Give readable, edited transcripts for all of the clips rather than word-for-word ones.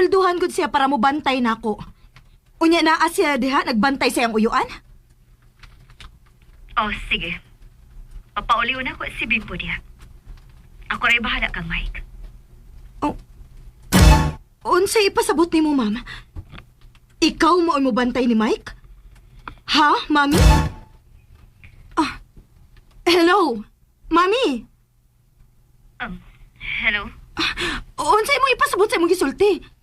Gisulduhan gud siya para mobantay nako. Unya naa siya diha nagbantay sa iyang uyuan? Oh, sige. Papauliw na ko si Bimpo diha. Ako ray bahala kang Mike. Oh. Unsay ipasabot nimo, ma'am? Ikaw mo ang mobantay ni Mike? Ha, mami? Ah. Hello, mami. Hello? Unsay mo ipasabot sa imong gisulti?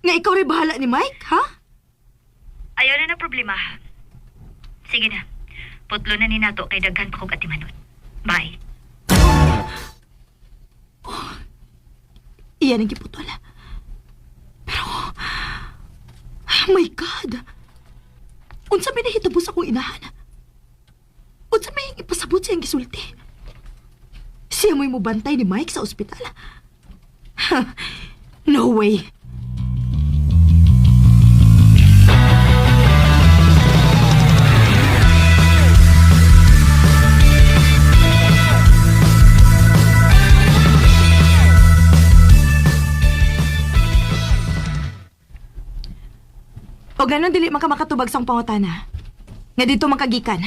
Nga ikaw ray bahala ni Mike, ha? Ayaw na na problema. Sige na. Putlo na ni nato kay daghan pa kog atimanon. Bye. Iyan ang giputol. Pero, oh my God! Unsa may nahitabo sa akong inahan? Unsa may ipasabot sa iyang gisulti? Siya mo'y mubantay ni Mike sa ospital. No way! O ganon dili man ka makatubag sa akong pangutana. Nga dito makagikan.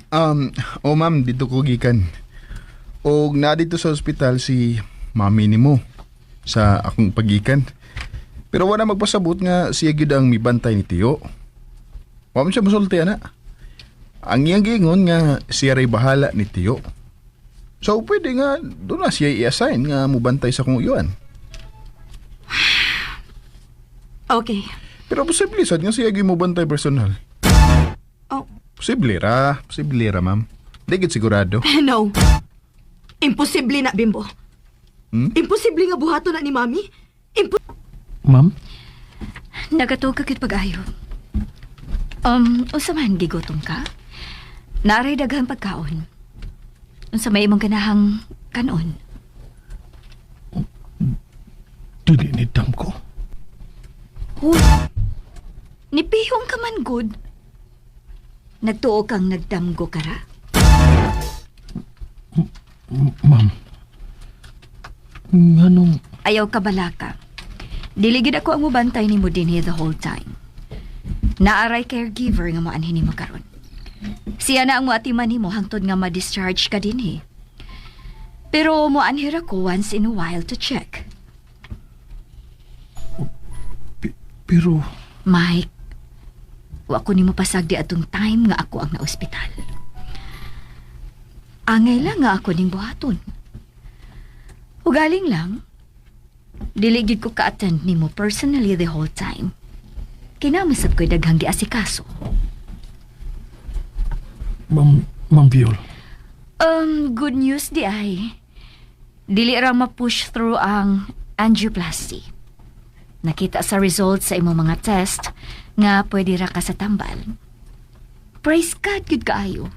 Oh ma'am, dito ko gikan. Og na dito sa ospital si mami nimo sa akong pagikan. Pero wala magpasabot nga siya gyud ang mibantay ni Tiyo. Wa man siya mosulti ana. Ang iyang giingon nga siya ray bahala ni Tiyo. So pwede nga doon na siya i-assign nga mubantay sa kong uyuan. Okay. Pero posible sad nga siya gyud mubantay personal. Oh, Posible ra ma'am. Di gyud sigurado. no. Imposible na, Bimbo. Hmm? Imposible nga buhaton na ni Mami. Ma'am? Nagatuog ka gyud pag-ayo. Unsa man gigutom ka? Naaray daghang pagkaon. Unsa may imong ganahang kanon? Dili ni dam ko. Huy, nipihong ka man good. Nagtuo kang nagdamgo ka ra. Ma'am. Nganong Ayaw ka balaka. Dili gid ako ang mubantay nimo dinhi the whole time. Naaray caregiver nga moanhin nimo karon. Siya na ang moatiman nimo hangtod nga ma-discharge ka dinhi. Pero moanhi ra ko once in a while to check. Pero Mike, wa ko nimo pasagdi atong time nga ako ang naospital. Angay lang nga ako ning buhaton. Ugaling lang, dili gid ko ka-attend nimo personally the whole time. Kinamasab ko'y daghang giasikaso. Ma'am Viol. Good news di ay. Dili ra ma-push through ang angioplasty. Nakita sa results sa imong mga test nga pwede ra ka sa tambal. Praise God gyud kaayo.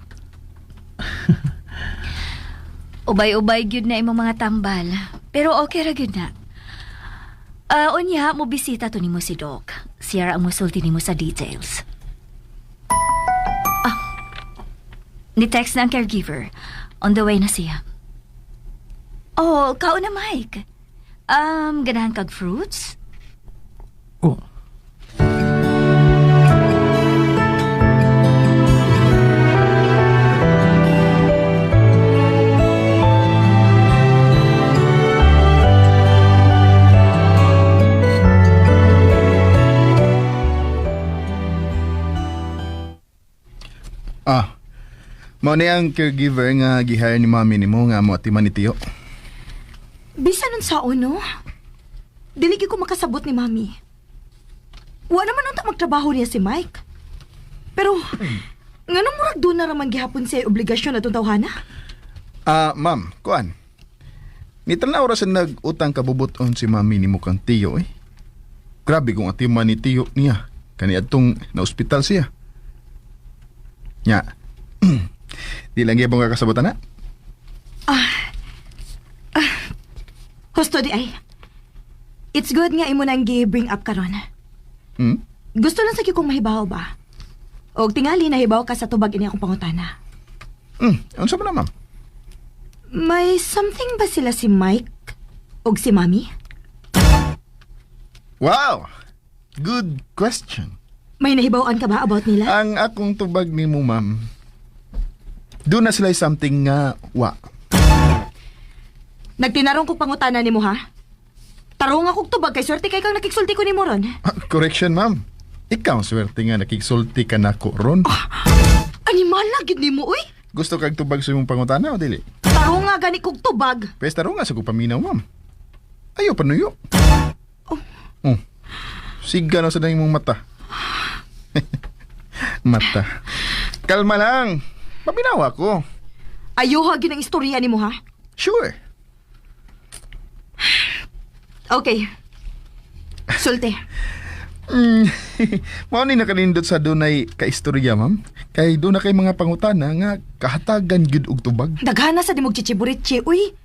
Ubay-ubay gyud na imong mga tambal, pero okay ra gyud na. Ah, unya mo bisita to nimo si Doc. Siya ra ang mosulti nimo sa details. Ah. Ni-text na ang caregiver. On the way na siya. Oh, kaon na, Mike. Ganahan kag fruits? Oh, Ah. Mao ni ang caregiver nga gihire ni mami nimo nga moatiman ni Tiyo. Bisan nun sa no? Dili gyud ko makasabot ni Mami. Wa naman unta magtrabaho niya si Mike. Pero, nganong murag doon na raman gihapon siya obligasyon atong tawhana? Ah, ma'am, kuan. Nitan na oras na nag-utang kabubuton si mami nimo kang Tiyo eh. Grabe kung atiman ni Tiyo niya. Kani adtong na ospital siya. Nya. Di lang gyud kakasabotan na. Husto di ay. It's good nga imo nang gi-bring up karon. Gusto lang sa kong mahibaw ba? Og tingali nahibaw ka sa tubag ini akong pangutana. Unsa man na, ma'am? May something ba sila si Mike og si Mami? Wow! Good question. May nahibaw-an ka ba about nila? Ang akong tubag nimo, ma'am, doon na sila something nga wa. Nagtinarong kog pangutana nimo ha? Tarong akong tubag kay swerte kay kang nakigsulti ko nimo ron. Ah, correction, ma'am. Ikaw ang swerte nga nakigsulti ka nako ron. Animal na gid nimo uy. Gusto kag tubag sa imong pangutana o dili? Tarong nga gani kog tubag. Pwes tarong nga sa kong paminaw, ma'am. Ayaw panuyo. Oh. Oh. Siga na sa dahing mong mata. Mata. Kalma lang. Paminaw ako. Ayuha gyud ang istorya nimo ha. Sure. Okay. Sulte. Mao ni nakanindot sa dunay kaistorya, ma'am. Kay doon na kay mga pangutana nga kahatagan gyud og tubag. Daghana sa dimog chichiburitche uy.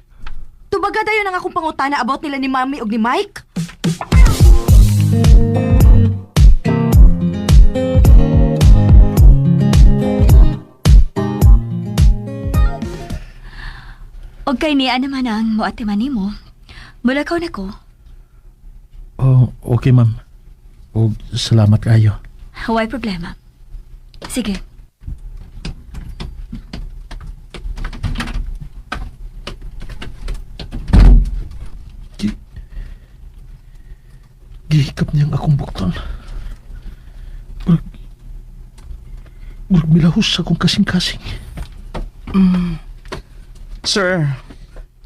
Tubaga dayon ang akong pangutana about nila ni Mami ug ni Mike. Og kay niya naman ang moatiman nimo. Mulakaw na ko. Oh, okay, ma'am. Og salamat kayo. Way problema. Sige. Gi Gihikap niyang akong bukton. Murag, murag milahos sa akong kasing-kasing. Sir,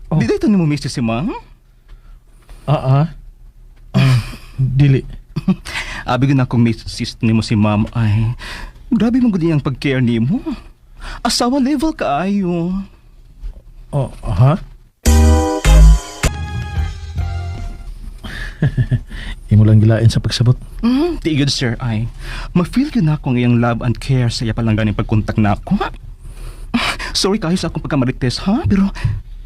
Oh. di dito nimo miss si ma'am? Ah, ah. Ah, dili. Abi gyud akong miss nimo si ma'am ay. Grabe man gud iyang pag-care nimo. Asawa level kaayo. Oh, ha? Imo lang gilain sa pagsabot. Di gyud sir ay. Ma-feel gyud nako ang iyang love and care sa iya palang ganing pagkontak nako. Sorry kayo sa akong pagkamarites ha, pero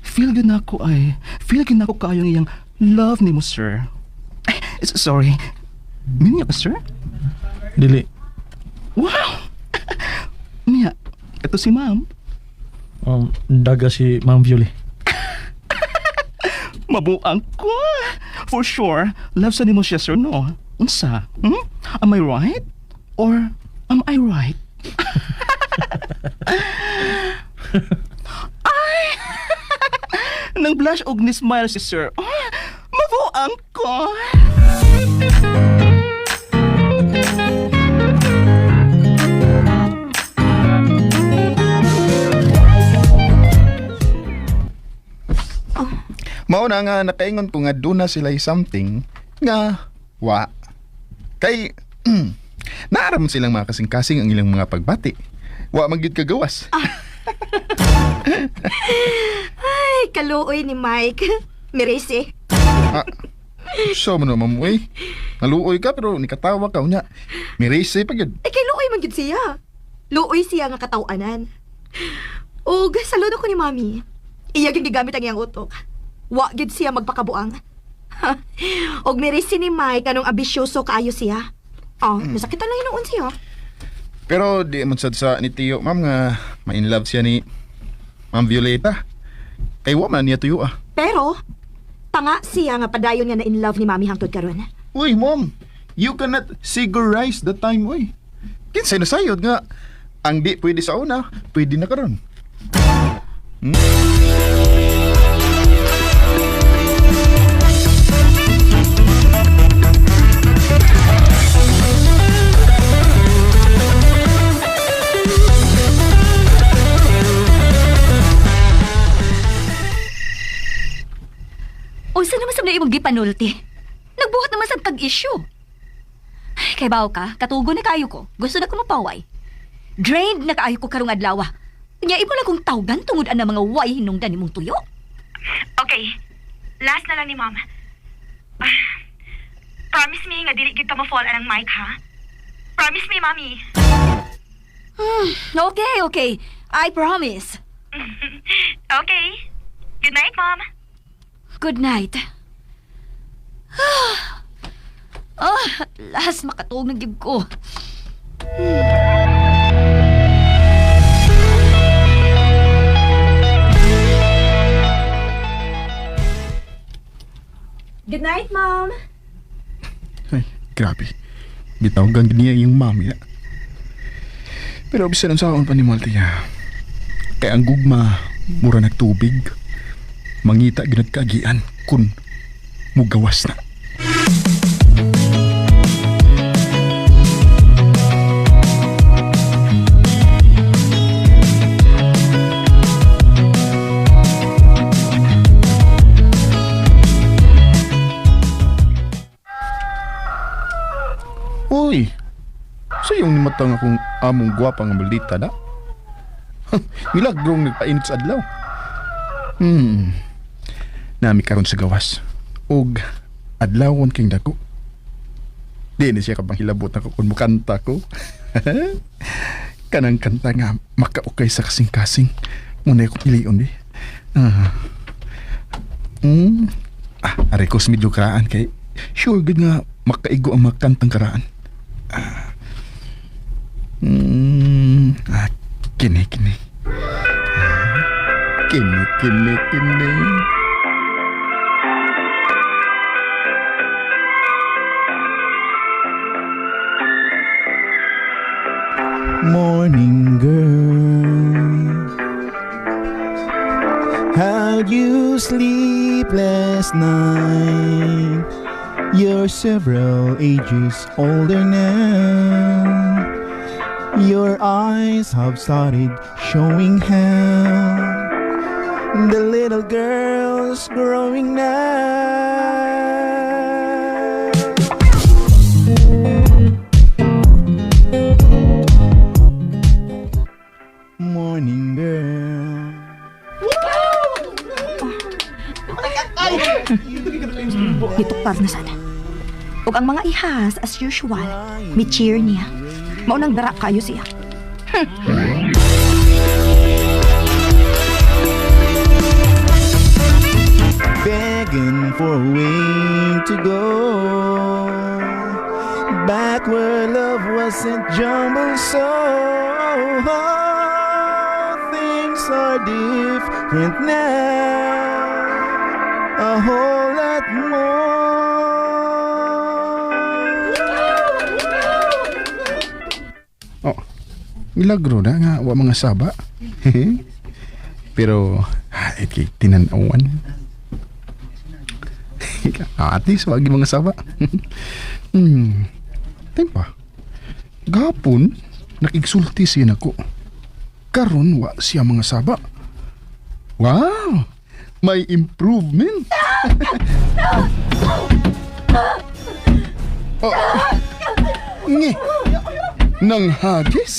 feel gyud nako ay. Feel gyud nako kayo ang iyang love nimo sir. Ay, sorry. Minyo ka sir? Dili. Wow! Niya, ito si ma'am. Daga si Ma'am Violy. Mabuang ko. For sure, love sa nimo siya, sir, no? Unsa? Hmm? Am I right? Or am I right? Ay! Nang blush og ni smile si sir. Ah, mabuang ko. Mao na nga nakaingon ko nga doon na sila something nga wa. Kay naaram silang mga kasing-kasing ang ilang mga pagbati. Wa man gyud kagawas. Ay, kaluoy ni Mike. Mirese. Ah, so man naman mo eh. Naluoy ka pero nikatawa ka unya. Mirese pa gyud. Eh, kay luoy man gyud siya. Luoy siya nga katawanan. Og saludo ko ni Mami. Iya gyud gigamit ang iyang utok. Wa gyud siya magpakabuang. Og mirese ni Mike anong ambisyoso kaayo siya. Oh, masakitan lang hinuon siya. Pero di man sad sa ni Tio, ma'am nga ma-in love siya ni Ma'am Violeta. Kay wa man niya tuyo ah. Pero tanga siya nga padayon nga na in love ni Mami hangtod karon. Uy, mom, you cannot sigurize the time, uy. Kinsay na sayod nga ang di pwede sa una, pwede na karon. Unsa naman sab na imong gipanulti? Nagbuhat naman sab kag issue. Ay, kay bawo ka, katugo na kayo ko. Gusto na ko mapaway. Drained na kaayo ko karong adlaw. Nya imo lang kong tawgan tungod ana mga way hinungdan nimong tuyo. Okay. Last na lang ni Mom. Ah, promise me nga dili gyud ka ma-fall anang Mike ha. Promise me, Mami. Okay, okay. I promise. Okay. Good night, Mom. Good night. Ah, at last makatulog na gyud ko. Good night, Mom. Grabe. Gitawgan niya yung mami. Pero bisan ang saon pa ni Maltia. Kay ang gugma, mura nagtubig. Mangita ginagkaagian kun mugawas na. Uy, sa iyong nimatang akong among gwapa nga maldita na? Milagrong nagpainit sa adlaw. Nami karon sa gawas. Og adlawon king dako. Di na siya kabang hilabot na ko kung mukanta ko. Kanang kanta nga makaukay sa kasing-kasing. Muna ko pilion di. Ah. Ah, aray ko sa medyo karaan kay sure good nga makaigo ang makantang karaan. Ah. Ah, kini kini. Ah, kini kini kini. Morning girl, how'd you sleep last night? You're several ages older now. Your eyes have started showing how the little girl's growing now. Morning girl. Gitukar na sana. Ug ang mga ihas, as usual, mi cheer niya. Maunang dara kayo siya. Begging for a way to go back where love wasn't jumbled, so things are different now, a whole lot more. Oh, milagro na nga wa mga saba. Pero ay kay tinanawan. Ah, at least wag yung mga saba. Time pa. Gapon nakigsulti siya nako. Karon wa siya mga saba. Wow! May improvement. Oh. Nge. Nang hagis.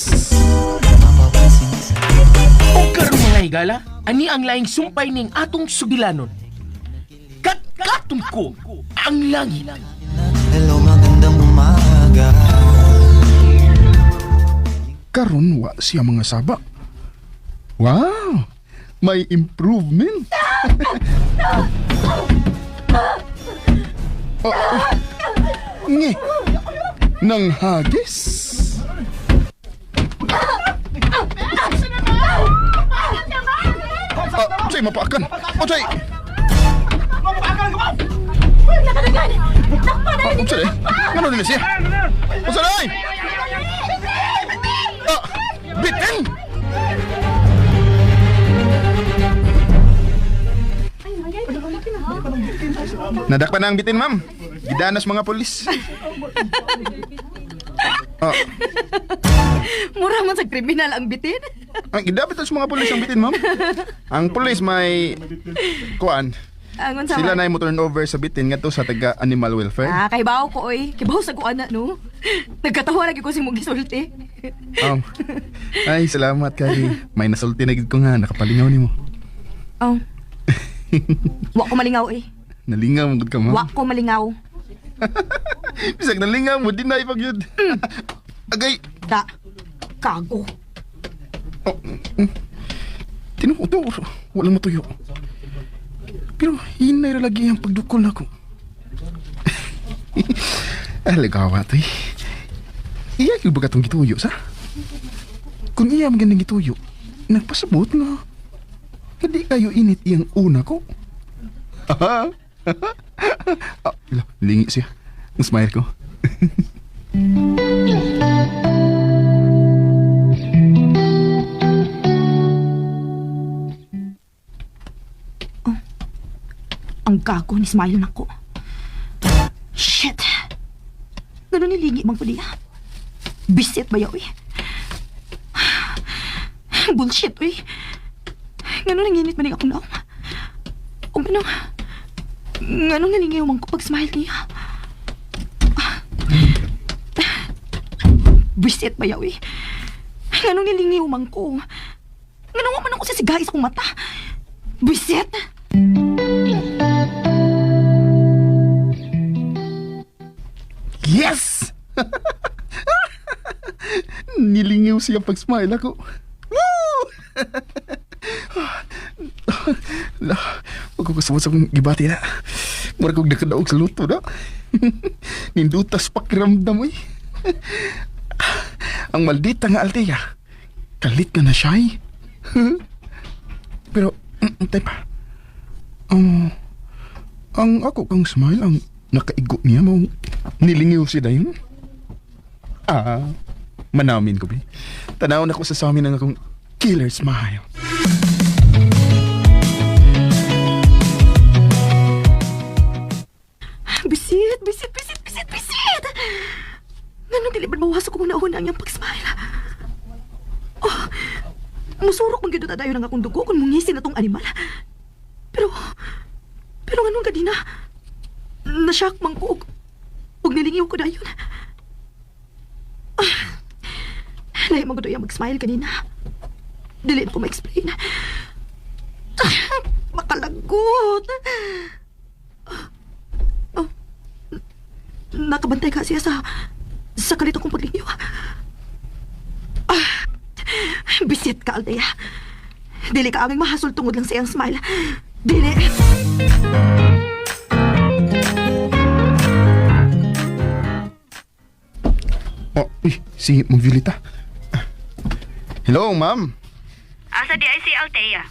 O karon mga higala, ani ang laing sumpay ning atong sugilanon. Katkaton ko ang langit. Hello, magandang umaga. Karon wa siya mga saba. Wow! May improvement. Oh, nge. Nang hagis. Ah, unsay mapaakan? Unsay? Ah, unsa eh? Ngano nila siya? Unsa na ay? Ah, bitin! Nadakpan na ang bitin, ma'am. Gidanas mga polis. Ah, Mura man sa kriminal ang bitin. ang gidapit sa mga polis ang bitin, ma'am. Ang polis may kuan. Ang unsa Sila man? na mo turn over sa bitin ngadto sa taga animal welfare. Ah, kay bawo ko oy. Kibaw sa ko ana no. Nagkatawa lagi ko si mong gisulti. Ay, salamat kay may nasulti na gid ko nga nakapalingaw nimo. Oh. Wa ko malingaw eh. Nalingaw mo gud ka, ma'am. Wa ko malingaw. Bisag nalingaw mo din na ipagyud. Agay. Da. Kago. Oh. Tinuod to, walang matuyo. Pero hinay ra lagi ang pagdukol nako. Ah, lagawa to eh. Iya gyud ba katong gituyo sa? Kung iya man ganing gituyo, nagpasabot nga. Hindi kayo init iyang una ko. Ah, lingi siya. Ang smile ko. Ang gago ni Smile nako. Shit! Ganun nilingi mang niya. Bisit ba yaw eh? Bullshit uy. Ganun nanginit man akong naong. O ganun, ganun nalingaw man ko pag-smile niya. Bisit ba yaw eh? Ganun nilingaw man ko. Ganun man ako sa sigay sa akong mata. Bisit! Yes! Nilingaw siya pag-smile ako. Woo! La, wag ko kasabot sa akong gibati na. Mura kong nakadaog sa luto na. Nindutas pakiramdam oy. Ang maldita nga Althea. Kalit nga na siya eh. Pero, tay pa. Ang ako kang smile, ang nakaigo niya mo. Nilingiw siya dayon. Ah, manamin ko, bi. Tanaw na ko sa samin ang akong killer smile. Bisit, bisit, bisit, bisit, bisit! Nganong dili man mawasok kung nauna ang iyang pag-smile? Oh, musurok man gyud dayon ang akong dugo kung mungisin na tong animal. Pero, pero nganong kadina? Nashock man ko og nilingiw ko dayon. Ah, lahi man gud iyang mag-smile kanina. Dili na ko ma-explain. Ah, makalagot! Nakabantay ka siya sa kalito kong paglingiw. Ah, bisit ka, Aldea. Dili ka aming mahasol tungod lang sa iyang smile. Dili! Oh, uy, si Ma'am Violeta. Ah. Hello, ma'am. Asa di ay si Althea.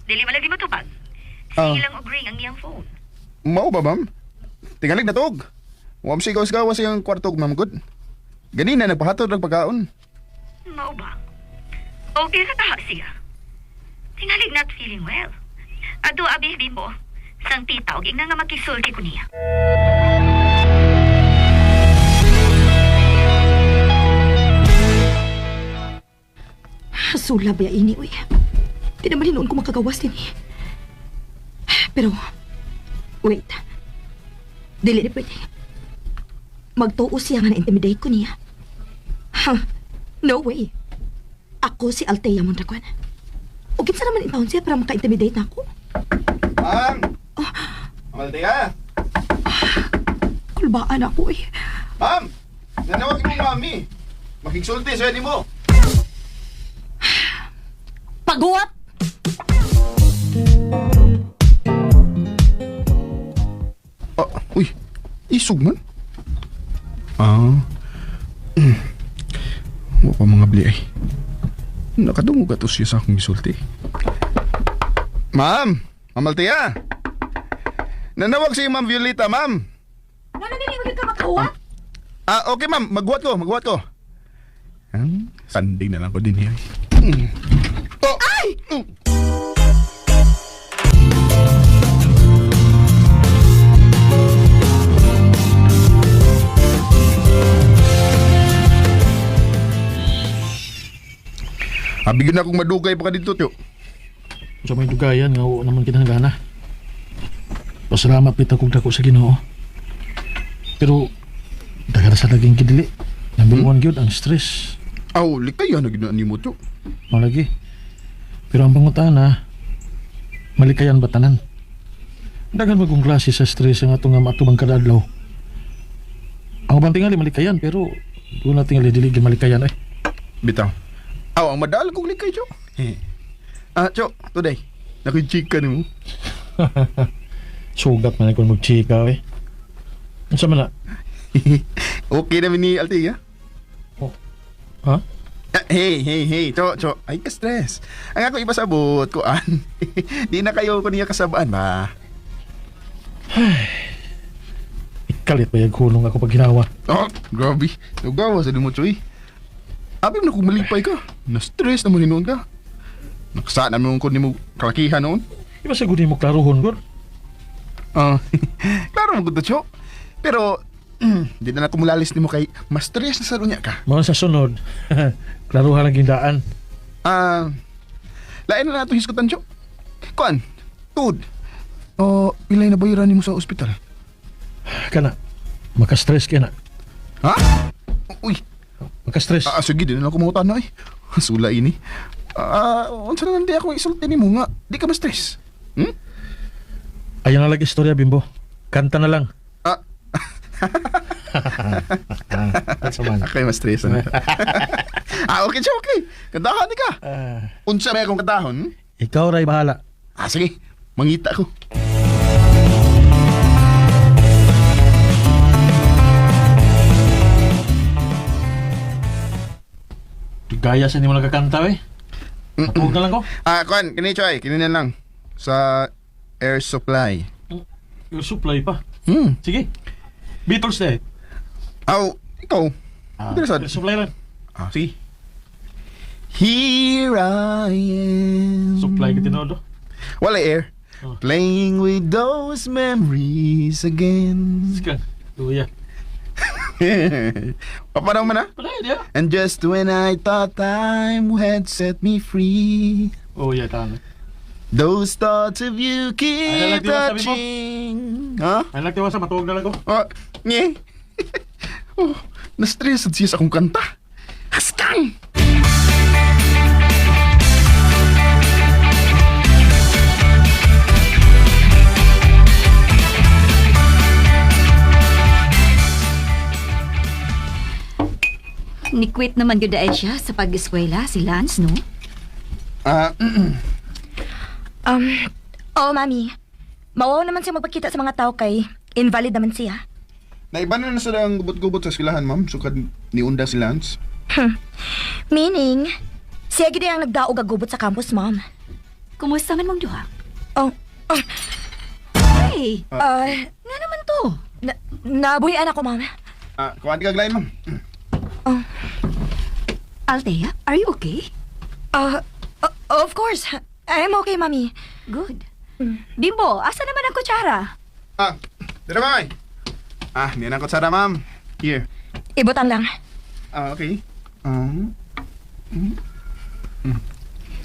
Dili malagi matubag. Ah. Sige lang og ring ang iyang phone. Mao ba, ma'am? Tingalig na tog. Wam sigaw sigaw sa iyang kwarto, ma'am. Good. Ganina, nagpahatod ng pagkaon. Mao ba? Okay sa taha siya. Tingalig not feeling well. Ado abi mo. Sang tita og ingna nga makisulti ko niya. Sula ba ini, uy. Di naman hinuon ko makagawas din eh. Pero, wait. Dili ni pwede. Magtuo siya nga na-intimidate ko niya. Ha? No way. Ako si Althea Mondragon. O kinsa naman intawon siya para maka-intimidate na ako? Ma'am! Oh. Maldea! Kulbaan ako eh. Ma'am! Nanawag mo, mami. Makigsulti sa mo. Paguwat! Ah, uy, isog man. Ah. Wa pa mga bli ay. Nakadungog ato siya sa akong gisulti. Ma'am, Ma'am Althea. Nanawag si Ma'am Violeta, ma'am. Ano dili mo ka makahuwat? Ah, okay ma'am, maghuwat ko, maghuwat ko. Sanding na lang ko din eh. Oh! Ay! Abi na akong madugay pa ka dito, tiyo. Sa may dugayan nga wa naman kinahanglan. Pasalamat pita kog dako sa Ginoo. Pero daghan sa laging gidili. Number one gyud ang stress. Aw, likay na gid na nimo, tiyo. Mao lagi. Pero ang pangutana, malikayan ba tanan? Daghan man kong klase sa stress ang atong nga maatubang kada adlaw. Ang ubang tingali malikayan pero doon na tingali dili gyud malikayan ay. Bitaw. Aw, ang madal kong likay, tiyo. Ah, tiyo, today. Nakoy chika nimo. Sugat man akong magchika eh. Unsa man na? Okay na ni Althea. Oh. Ha? Ah, hey, hey, hey, cho, cho. Ay, ka-stress. Ang ako ipasabot, kuan. Di na kayo ko niya kasabaan ba? Kalit ba yung kulong ako pag ginawa? Oh, grabe. Nagawa sa mo, Choy. Abi mo na kung malipay ka. Na-stress na mo hinuon ka. Nakasaan na mo ko ni mo kalakihan noon. Di ba sa mo klaruhon, gud? Ah, klaro mo gud to, Cho. Pero, di na na kumulalis ni mo kay mas-stress na sa unya ka. Mao sa sunod. Klaruhan ang gindaan. Ah, lain na nato hisgutan, Cho. Kuan, tud. Oh, pilay na bayaran nimo sa ospital? Kana, maka-stress kaya na. Ha? Uy, Maka-stress. ah, sige, di na lang kumutan na eh. Sula ini. Ah, unsa na lang di ako isulti nimo nga. Di ka ma-stress. Hmm? Ayaw na lang istorya, Bimbo. Kanta na lang. Ah, At sa man. okay, ma-stress na. Ah, okay siya, okay. Kantahan ni ka. Ah, Unsa may akong kantahon? ikaw ray bahala. Ah, sige. Mangita ko. Gaya sa nimo nagkakanta, eh. Matuog na lang ko. Ah, kuan, kini Choy, kini na lang. Sa air supply. Yung supply pa. Sige. Beatles na eh. Aw, ikaw. Ah, Hindi na sad. Air supply lang. Ah, sige. Here I am. Supply ka tinodo. Wala air. Oh. Playing with those memories again. Sige. Luya. Papanaw man ah. Pala ya. And just when I thought time had set me free, Oh, yeah, tama. those thoughts of you Ay, keep lalagyan mo, sabi mo. touching. Ha? Ay, nagtiwasa, matuog na lang ko. Oh, nye. Oh, na-stress at siya sa akong kanta. Haskang! Ni-quit naman gyud ay siya sa pag-eskwela si Lance, no? Ah, Oo, mami. Mawaw naman siya magpakita sa mga tao kay invalid naman siya. Naiba na na sila ang gubot-gubot sa eskwelahan, ma'am. Sukad niunda si Lance. Meaning, siya gid ang nagdaog ag gubot sa campus, ma'am. Kumusta man mong duha? Oh, oh, Hey, nga naman to. na, nabuhian ako, ma'am. Ah, kuhaan ka glain, ma'am. Althea, are you okay? Of course. I'm okay, mami. Good. Bimbo, asa naman ang kutsara? Ah, dira ma'am. Ah, niyan ang kutsara, ma'am. Here. Ibutan lang. Ah, okay.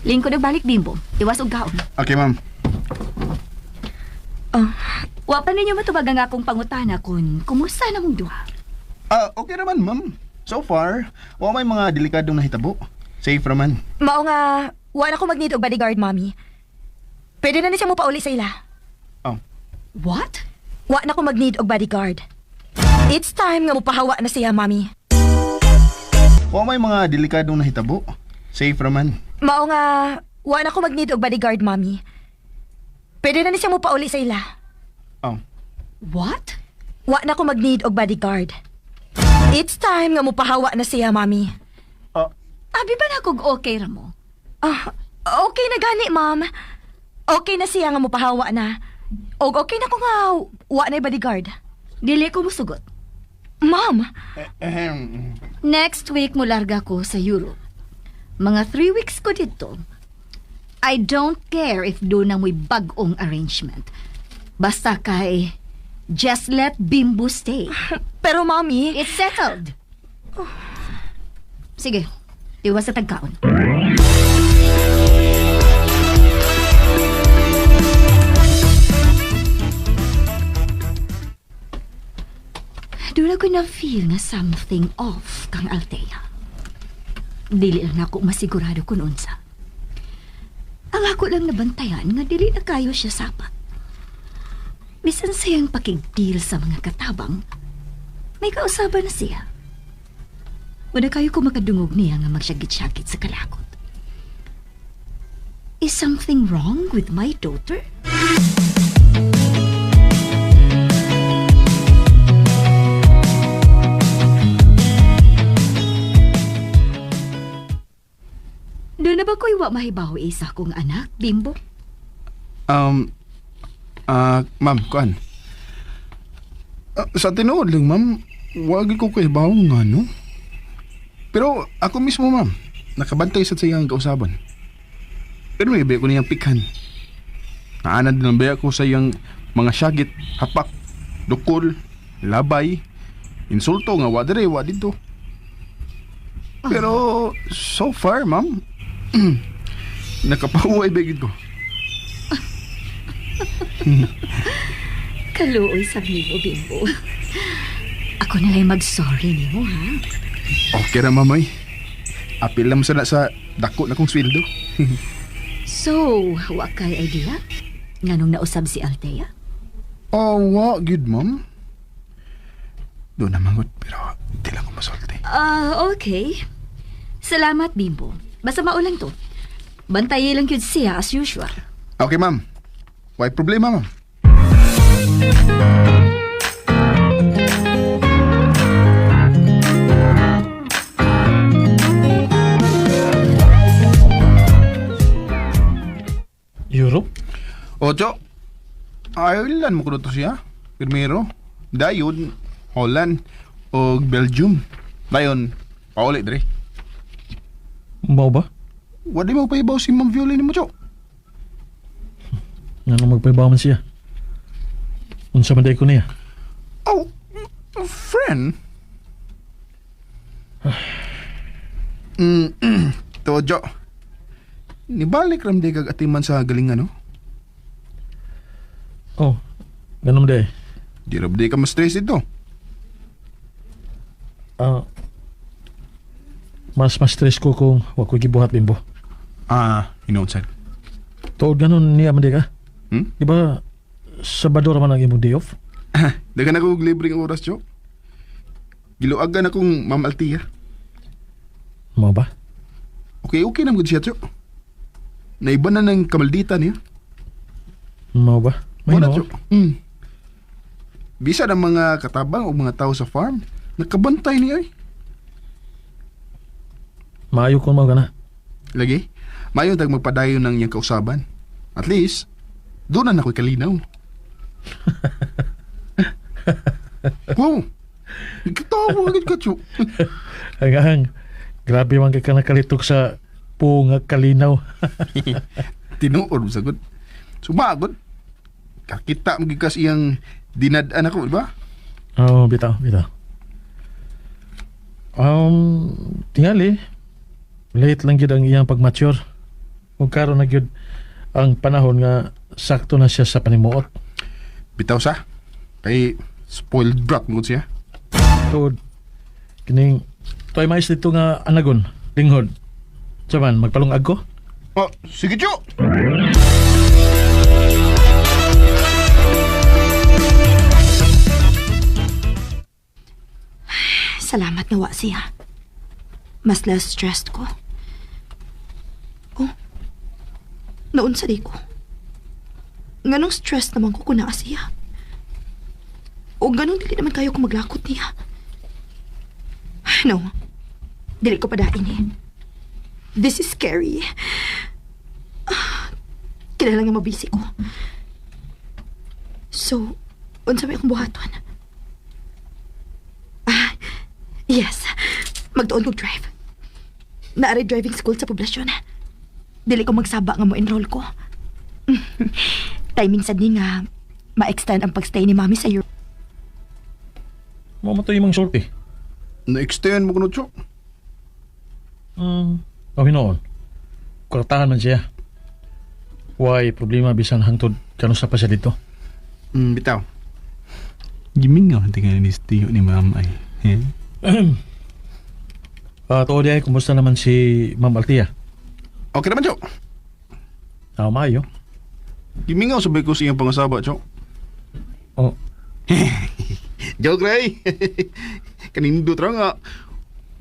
Lingkod og balik, Bimbo. Iwas og kaon. Okay, ma'am. Oh, Wa pa ninyo matubag ang akong pangutana kung kumusta na mong duha. Ah, okay naman, ma'am. So far, wa may mga delikadong nahitabo. Safe raman. Mao nga, wala ko mag-need og bodyguard, mami. Pwede na ni siya mo pauli sa ila. Oh. What? Wa na ko mag-need og bodyguard. It's time nga mopahawa na siya, mami. Wa may mga delikadong nahitabo. Safe raman. Mao nga, wa na ko mag-need og bodyguard, mami. Pwede na ni siya mo pauli sa ila. Oh. What? Wa na ko mag-need og bodyguard. It's time nga mopahawa na siya, mami. Oh. Abi ba na kog okay ra mo? Ah, okay na gani, ma'am. Okay na siya nga mopahawa na. Og okay na ko nga wa na bodyguard. Dili ko musugot. Ma'am, Ahem. Next week mularga ko sa Europe. Mga 3 weeks ko dito. I don't care if doon na mo'y bag-ong arrangement. Basta kay, just let Bimbo stay. Pero mami, It's settled. Sige, iwas sa tagkaon. Doon ako na-feel nga something off kang Althea. Dili lang ako masigurado kung unsa. Ang ako lang nabantayan nga dili na kayo siya sapat. Bisan siyang pakig-deal sa mga katabang, may kausaban na siya. Wala kayo ko makadungog niya nga magsyagit-syagit sa kalakot. Is something wrong with my daughter? Doon na ba ko'y wa mahibaw isa kong anak, Bimbo? Ma'am, kuan. Ah, sa tinuod lang, ma'am, wag ko kay bawang nga, no? Pero ako mismo, ma'am, nakabantay sa siyang kausaban. Pero may ko niyang pikhan. Naanad lang ba ako sa iyang mga syagit, hapak, dukol, labay, insulto nga wa dire, wa dito. Pero so far, ma'am, nakapahuway ba gid ko. Kaluoy sa nimo, Bimbo. Ako na lang mag-sorry nimo, ha? Okay ra, ma'am, ay. Apil lang sana sa dako na kong sweldo. So, wa kay idea? Nganong nausab si Althea? Oh, wa, good, ma'am. Doon naman gud, pero di lang ko masulti. Ah, okay. Salamat, Bimbo. Basta maulang to. Bantayi lang yun siya as usual. Okay, ma'am. Why problema, ma'am? Europe? Ocho, Ireland mo kuno to siya. Primero, dayon, Holland, o Belgium. Dayon, pauli dire. Mao ba? Wala mo pahibaw si Ma'am Viola ni mo, Cho. Nga magpahibaw man siya. Unsa man day ko niya? Oh, friend. To, Jo. Nibalik ram di kag atiman sa galingan, no? Oh, ganun day. Di ra ba di ka ma-stress dito. Ah, mas ma-stress ko kung wa ko gibuhat, Bimbo. Ah, hinoon sad. Tuod ganun niya man di ka? Hmm? Di ba, Sabado ra man ang imong day off? Dagan ako og libreng oras, Jo. Giluagan akong Ma'am Altia. Mao ba? Okay, okay naman gud siya, Jo. Naiba na ng kamaldita niya. Mao ba? Mao na, Mahinoon. Jo. Mm. Bisa ng mga katabang o mga tao sa farm, nakabantay niya ay. Maayo kung mao ka na. Lagi, mayo tag magpadayon ng iyang kausaban. At least, doon na ako'y kalinaw. Wow! Katawa agad ka, Chu. Hanggang, grabe man kay ka nakalitok sa punga kalinaw. Tinuod, sagot. Sumagod. Kakita mo gikas iyang dinad-an ako, di ba? Oo, oh, bitaw, bitaw. Tingali, late lang gyud ang iyang pag-mature. Kung karon na gyud ang panahon nga sakto na siya sa panimuot. Bitaw sa. Kay spoiled brat mo siya. Tuod, kining tuay mais dito nga anagon, linghod. Saman, magpalungag ko? Oh, sige, Chu! Salamat nga wa siya. Mas less stressed ko. Oh, naunsa di ko. Nganong stressed naman ko kung naa siya. O ganun dili naman kayo kung maglakot niya. No, dili ko padain eh. This is scary. Ah, Kinahanglan nga mabisi ko. So, unsa may akong buhaton? Ah, yes. Magtuon kog drive. Naari driving school sa poblasyon. Dili ko magsaba nga mo enroll ko. Timing sad ni nga ma-extend ang pagstay ni mami sa Europe. Mao man to imong sulti. Na-extend mo ko no, Chu. O hinoon, kwartahan man siya. Why problema bisan hangtod kanusa pa siya dito? Bitaw. Gimingaw ang tingali ni Tio ni Ma'am ay. Eh? Ah, tuod ay kumusta naman si Ma'am Althea? Okay naman, Chu. Ah, maayo. Gimingaw sabay ko sa iyang pangasaba, Chu. Oh, Joke, Ray. Kanindot ra nga.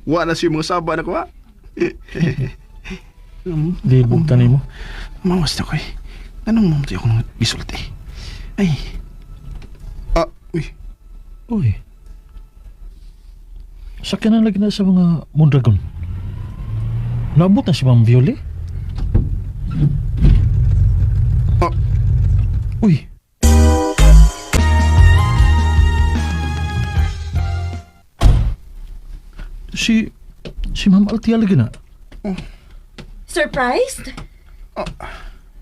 Wa na siya mga saba na ko, ha? libog ta nimo. Mawas na ko eh. Anong ma'am tayo akong gisulti? Ay, Ah, uy. Uy. Sakyanan lagi na sa mga Mondragon. Naabot na si Ma'am Violet. Ah. Uy. Si Ma'am Altia lagi na. Surprised?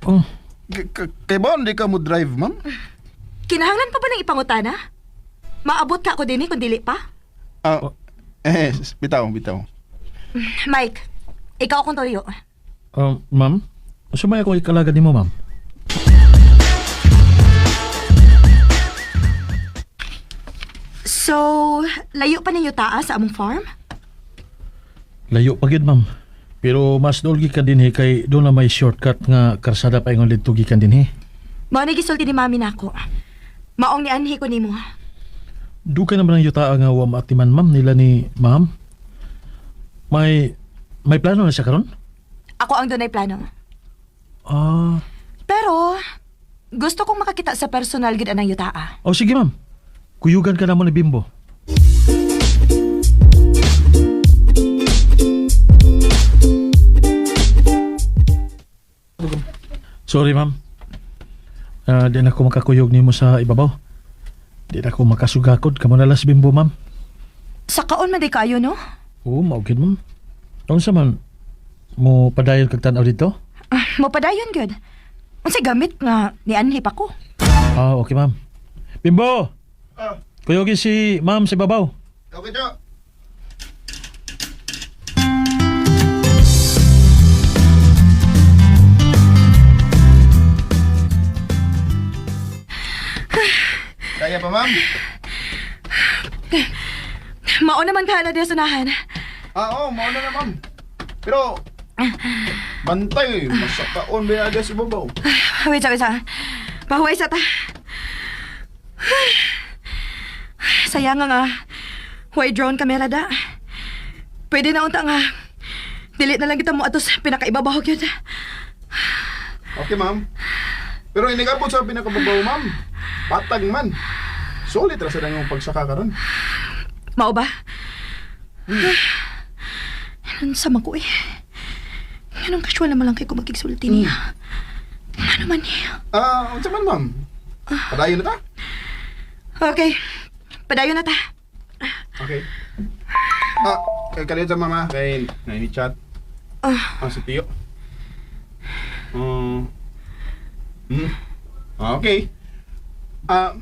Oh, Kay ba hindi ka mo drive, ma'am? Kinahanglan pa ba ng ipangutana? Maabot ka ako din eh, kung dili pa. Ah, eh, bitaw, bitaw. Mike, ikaw akong tuyo. Ma'am? Sumaya ko ikalaga nimo, ma'am. So, layo pa ninyo taas sa among farm? Layo pa gid, ma'am. Pero mas dool gikan dinhi kay doon na may shortcut nga karsada pa ingon didto gikan dinhi. Mao ni gisulti ni mami nako. Maong nianhi ko nimo. Dugay naman ang yuta nga wa maatiman ma'am nila ni ma'am. May plano na siya karon? Ako ang dunay plano. Ah, Pero gusto kong makakita sa personal gid anang yutaa. oh sige ma'am. Kuyugan ka namo ni Bimbo. Sorry ma'am. Ah, di na ako makakuyog nimo sa ibabaw. Di na ako makasugakod kamo na lang si Bimbo ma'am. Sa kaon man di kayo no? Oo, mao gid ma'am. Unsa man mo padayon kag tan-aw dito? Ah, Mopadayon gyud. Unsay gamit nga nianhi pa ko? Ah, okay ma'am. Bimbo! Ah. Kuyogin si ma'am sa ibabaw. Okay, Jo. Kaya pa, ma'am? Mao naman ka na diya sunahan. Ah, oo, mauna na, ma'am. Pero, bantay, masakaon ba yung sa ibabaw? Wait sa, wait sa. Pahuway sa ta. Sayang nga nga. Why drone camera da? Pwede na unta nga. Dili na lang kita mo atos pinakaibabaw gyud. Okay, ma'am. Pero inigabot sa pinakababaw, ma'am. Patag man. Sulit ra sa dangong pagsaka karon. Mao ba? Ano sa ko eh. Anong casual naman lang kay ko magkigsulti niya. Ano man niya? Ah, unsa man, ma'am? Padayon na ta? Okay. Padayon na ta. Okay. Ah, kay kalit sa mama kay na ini chat. Ah. Ah, si Tio. Okay. Ah,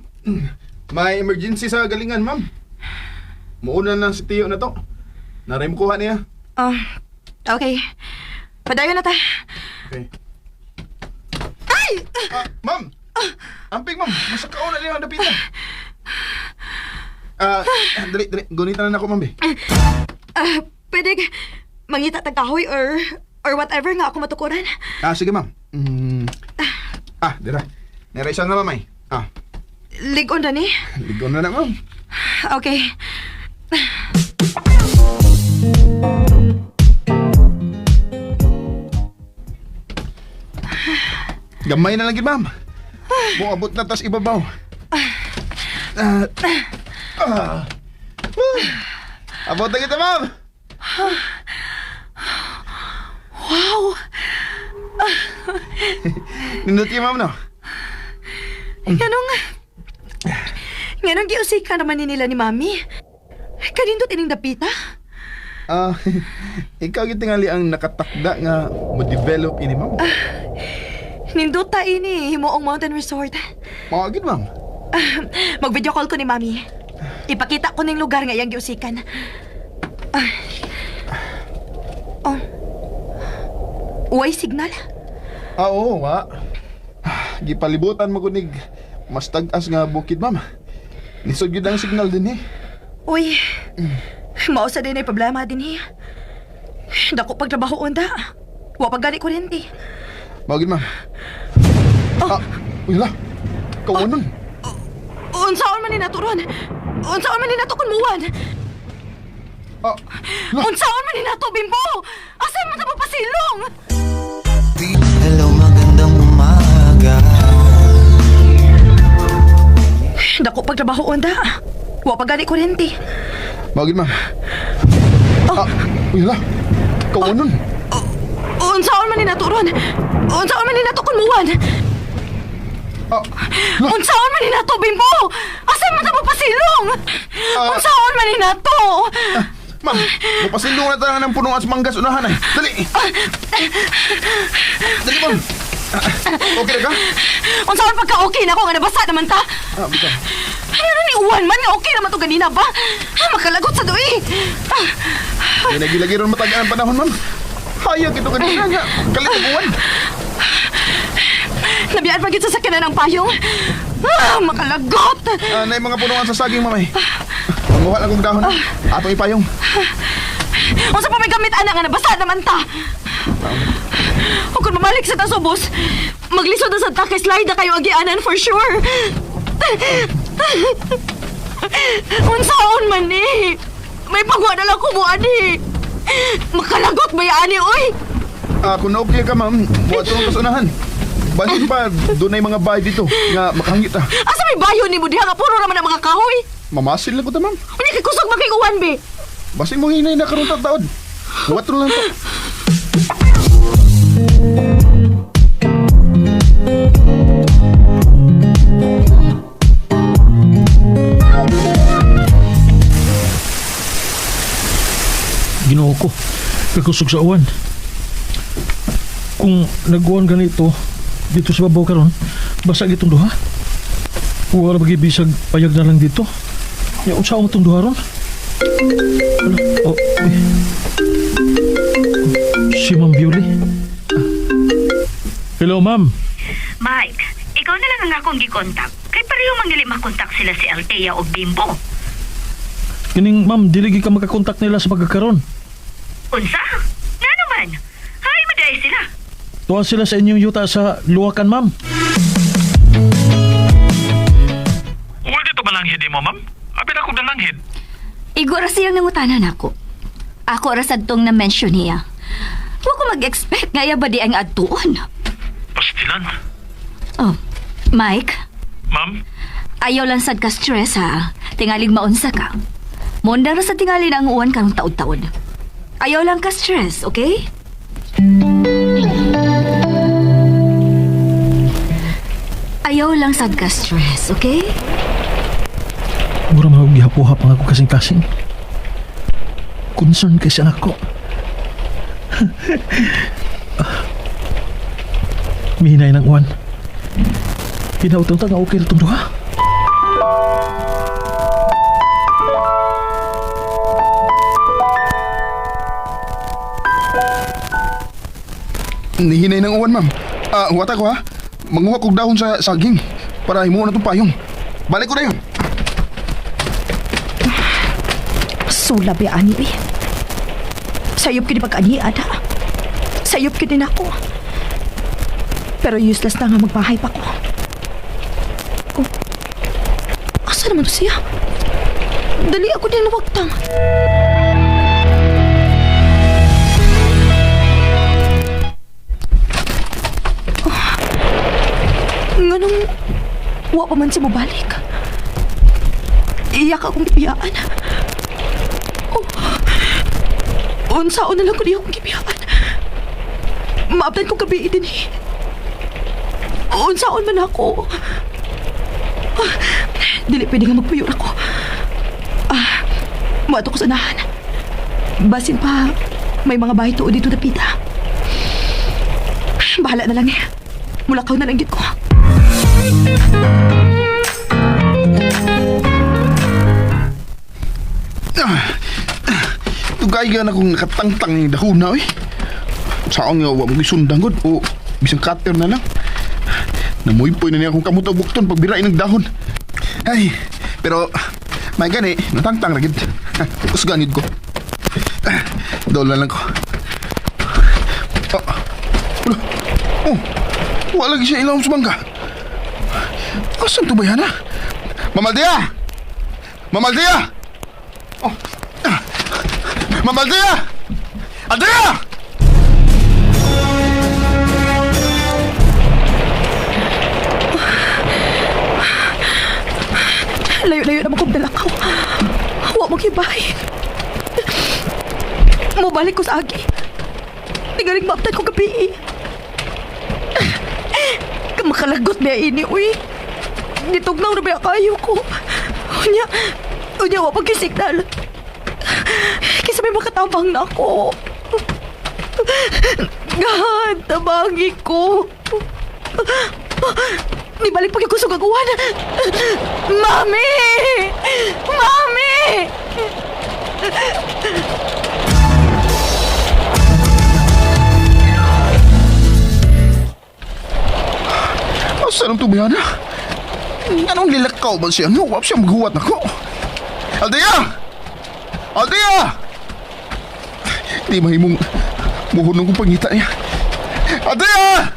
may emergency sa galingan, ma'am. Muuna na si Tio na to. Naray mo kuha niya. Ah, okay. Padayon na ta. Okay. Ay! Ah, ma'am! Amping, ma'am. Masakaon na niya ang dapitan. Ah, dali, dali. Gunitan na ako, ma'am, eh. Ah, pwede mangita tag kahoy or whatever nga ako matukuran. Ah, sige, ma'am. Ah, dira. Nira isa na, ma'am, ay. Ah, Ligon na ni. ligon na na, ma'am. Okay. Gamay na lang gid, ma'am. Muabot na tas ibabaw. Ah, ah. Abot na kita, ma'am. Wow! Nindot kayo, ma'am, no? Nganong Nganong giusik ka naman ni nila ni Mami? Kanindot ining dapita? Ah, ikaw gyud tingali ang nakatakda nga mo develop ini, ma'am. Nindot ta ini himuong mountain resort. Mao gid, ma'am. Mag-video call ko ni Mami. Ipakita ko ning lugar nga iyang giusikan. Ah. Oh. Uway signal? Ah, oo, wa. Gipalibutan mo kunig mas tag-as nga bukid, ma'am. Lisod gyud ang signal din eh. Uy, mao sa din ay problema din eh. Dako pagtrabaho onda. Wa pa gani kuryente. Mao gid, ma'am. Ah, uy la. Kawanon. Unsaon man ni naturon? Unsaon man ni nato kun muwan? Ah, la. Unsaon man ni nato bimbo? Asa man ta pasilong? Hello, magandang umaga. Dako pagtrabaho onda. Wa pa gani kuryente. Mao gid, ma'am. Ah, uy la. Kawanon. Unsaon man ni naturon? Unsaon man ni nato kun muwan? Ah, la. Unsaon man ni nato bimbo? Asa man ta pasilong? Ah. Unsaon man ni nato? Ma'am, mupasilong na tayo ng punuan sa manggas unahan ay. Dali! Dali, ma'am! Ah, okay na ka? Unsa man pagka okay na ako nga nabasa naman ta? Ah, bitaw. Ay, ano ni uwan man nga okay naman to ganina ba? Ah, makalagot sa duwi. Ah, Hindi nagilagi ron matagaan ang panahon, ma'am. Hayag ito kanina nga. Kalit ang uwan. Nabiyaan pa gid sa sakyanan ang payong. Ah, makalagot. Ah, na mga punuan sa saging, ma'am ay. Manguha lang kong dahon. Ato ipayong. Unsa pa may gamit ana nga nabasa naman ta? O kung mamalik sa tasubos, maglisod na sa ta kay slide na kayo agianan for sure. Unsaon man ni? May pagwa na lang kumuan ni. Makalagot ba ani oy? Ah, kung okay ka, ma'am, buhat ko sa unahan. Basin pa, doon ay mga bahay dito nga makahangit ah. Asa may bayo ni mo diha nga puro naman ang mga kahoy? Mamasil lang ko ta, ma'am. Unya kay kusog man kay uwan be. Basin mo hinay na karon taod. Buhat lang to. Ginoo ko, kakusog sa uwan. Kung nag-uwan ganito, dito sa babaw karon, basa gitong duha. Wala ba bisag payag na lang dito? Ya, unsa ang itong duha ron? Ala, oh, eh. Si Ma'am Beauty. Hello, ma'am. Mike, ikaw na lang ang akong gikontak. Kay pareho man dili makontak sila si Althea o Bimbo. Kining ma'am, dili gyud ka makakontak nila sa pagkakaron. Unsa? Nga naman. Hay, maday sila. Tuwa sila sa inyong yuta sa Luwakan, ma'am. Pwede to malanghid mo, ma'am? Abi na kong nalanghid. Igo ra siyang nangutanan ako. Ako ra sad tong na-mention niya. Wa ko mag-expect nga iya ba di ang adtuon. Pastilan. Oh, Mike, Ma'am, ayaw lang sad ka stress ha. Tingalig maunsa ka. Monda ra sa tingali na ang uwan karong taod-taod. Ayaw lang ka stress, okay? Ayaw lang sad ka stress, okay? Mura mga gihapuhap ang ako kasing-kasing. Concern kay sa anak ko. Mihinay ng uwan. Hinautong ta nga okay ra tong duha. Nihinay ng uwan, ma'am. Ah, huwata ko ha. Manguha kog dahon sa saging para himuon na tong payong. Balik ko na yun. Sula ba ani eh. Sayop kini pag-ani ada. Sayop kini nako. Pero useless na nga magbahay pa ko. Oh. Asa naman to siya? Dali ako din nawagtang. Oh. Nganong wa pa man siya mobalik. Iyak akong gibiyaan. Unsaon na lang ko niya akong gibiyaan. Maabdan kong gabi din eh. Unsaon man ako. Ah, dili pwede nga magpuyo ako. Ah, muadto ko sa unahan. Basin pa, may mga bahay tuod dito dapita. Bahala na lang eh. Mulakaw na lang gid ko. Tugay ka na kung nakatangtang yung dahon na, oy. Saan nga, wa mo gisundang gud o bisang cutter na lang. Namuypoy na niya akong kamot og bukton pagbirain ng dahon. Ay, pero may gani, natangtang ra gid. Usgan gid ko. Ah, dool na lang ko. Oh, wala. Oh, wala lagi siya ilawom sa bangka. Asan to ba yan, ha? Mamaldea! Mamaldea! Oh, ah. Mamaldea! Aldea! Layo-layo naman kong dalakaw. Wa mo kibay. Mubalik ko sa agi. Tingaling maabtan ko gabi eh. Makalagot ba ini, uy. Nitugnaw na ba kayo ko? Unya, unya, wa pag signal. Kaysa may makatabang na ako. God, tabangi ko. Nibalik pag ko sa gagawan. Mami! Mami! Asa nang tubihan na? Anong lilakaw ba siya? No, wap siya maghuwat na ko. Aldea! Aldea! Di mahimong muhunong kong pangita niya. Aldea!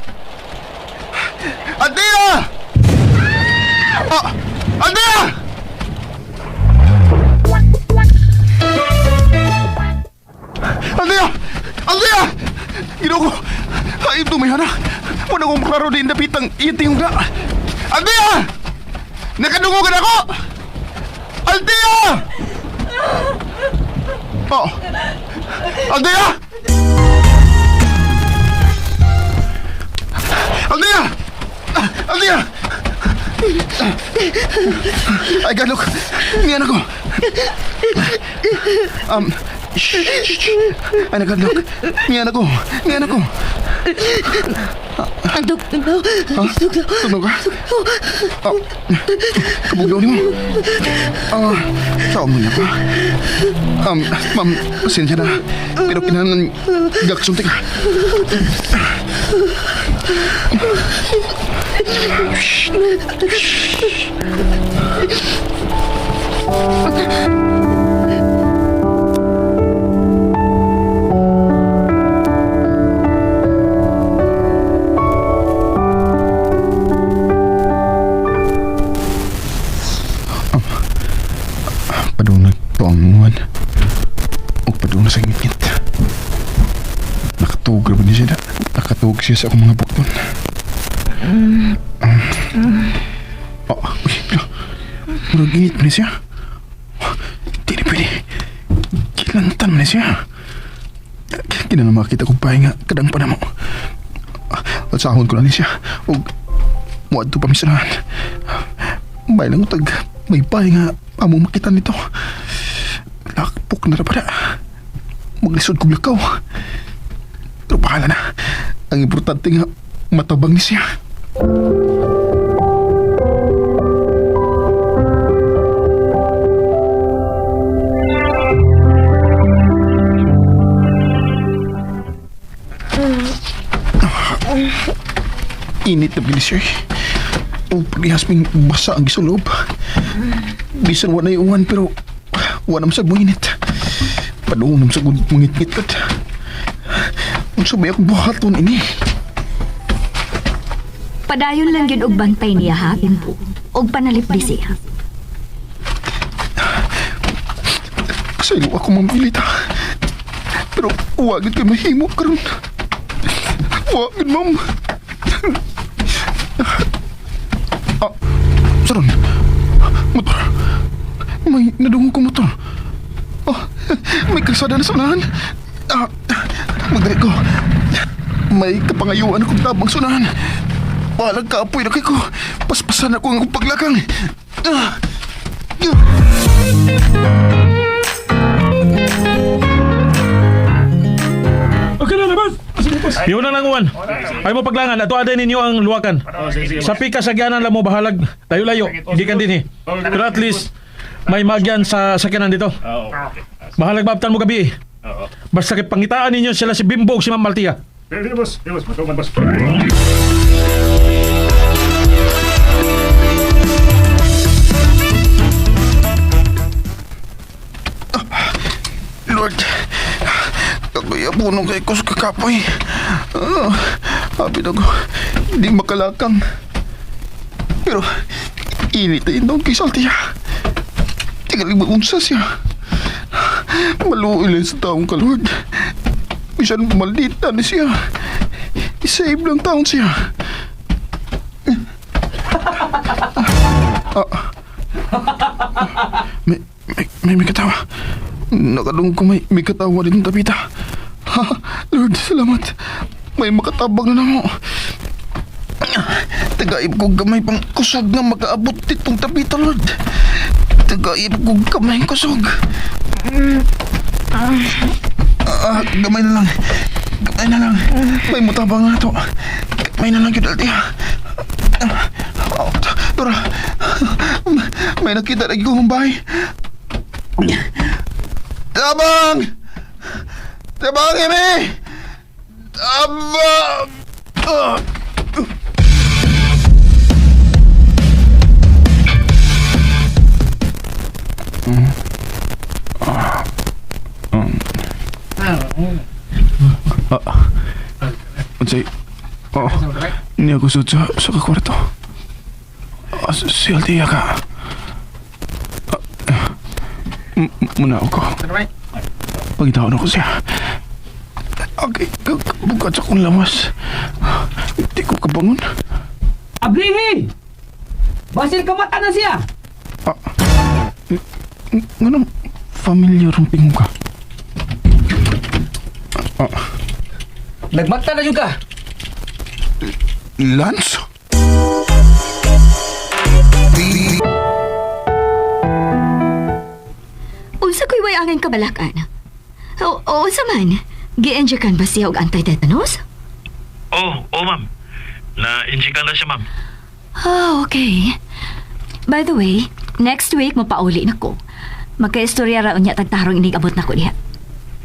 Aldea! Ah! Aldea! Aldea! Aldea! Ginoo ko! Ay, tumihana! Wala kong klaro din dapitang iting ga! Aldea! Nakadungogan ako! Aldea! Oh! Aldea! Aldea! Aldea! Ay, galok! Niyan ako! Shh, shh, shh. Ay, nagadlok. Niyan ako. Niyan ako. Andog, tugnaw. Ha? Tugnaw ka? Oh. Kabuglaw ni mo. Ah, sao mo niya pa? Ma'am, pasensya na. Pero kinahanglan gaksunti ka. Padung nagtuang muwan. O padung na sa ngitngit. Nakatug ra ba niya siya na? Nakatug siya sa akong mga bukton. Oh, uy, lo. Murag init man ni siya. Di na pwede. Kilantan man ni siya. Kina na makita kong pahinga kadang pa na mo. At sahon ko na ni siya. O muadto pa misrahan. May lang tag may pahinga among makita nito. Lakpok na ra pala. Maglisod kong lakaw. Pero bahala na. Ang importante nga matabang ni siya. Init na bilis siya eh. O parehas ming basa ang gisulob. Bisan wa na iuwan pero wa na masag init. Padung na masag mangit-ngit kat. Unsa ba akong buhaton ini? Padayon lang gyud og bantay niya ha, Bimbo. Og panalipdi siya. Pasaylo ako, Ma'am Pilita. Pero wa gyud kay mahimo karon. Wa gyud, Ma'am. Ah, saron. Motor. May nadungog ko motor. Oh, may kalsada na sa unahan. Ah, magdali ko. May kapangayuan akong tabang sa unahan. Balag kaapoy na kay ko. Paspasan ako ang akong paglakang. Ah, ah. Okay na, labas! Yun na lang, Juan. Ay mo paglangan, ato aday ninyo ang luwakan. Sa pika sa gyanan lang mo bahalag. Layo-layo, gikan din eh. Pero at least, may magyan sa sakyanan dito. Bahalag maabtan mo gabi eh. Basta kay pangitaan ninyo sila si Bimbo ug si Ma'am Maltia. Lord, kaguya punong kay ko sa kakapoy. Ah, sabi na ko, hindi makalakang. Pero, init na indong kay Saltia. Tingaling maunsa siya. Maluoy lang sa taong ka, Lord. Bisan maldita ni siya. I-save lang taon siya. Ah. May katawa. Nakadungog ko may katawa din tapita. Ha, Lord, salamat. May makatabang na namo. Tagaib ko gamay pang kusog nga makaabot ditong tapita, Lord. Tagaib ko gamay kusog. Ah, gamay na lang. Gamay na lang. May mutabang nga to. Gamay na lang yun, Althea. Oh, Dora. May nakita lagi ko ng bahay. Tabang! Tabang, Amy! Tabang! Ah! Unsay? Oh, niya ko sud sa kwarto. Ah, si Althea ka. Ah, muna ako. Pagitaon ako siya. Okay, bukat sa akong lawas. Di ko kabangon. Ablihi! Basil kamata na siya! Ah, nganong familiar ang pingo ka? Ah, Nagmata na yun ka! Lance? Unsa ko'y way angin kabalakan? O, o unsa man? Gi-injectan ba siya og anti-tetanus? Oh, oh ma'am. Na-injikan na siya, ma'am. Oh, okay. By the way, next week mapauli na ko. Magkaistorya ra unya tagtarong inig abot na ko diha.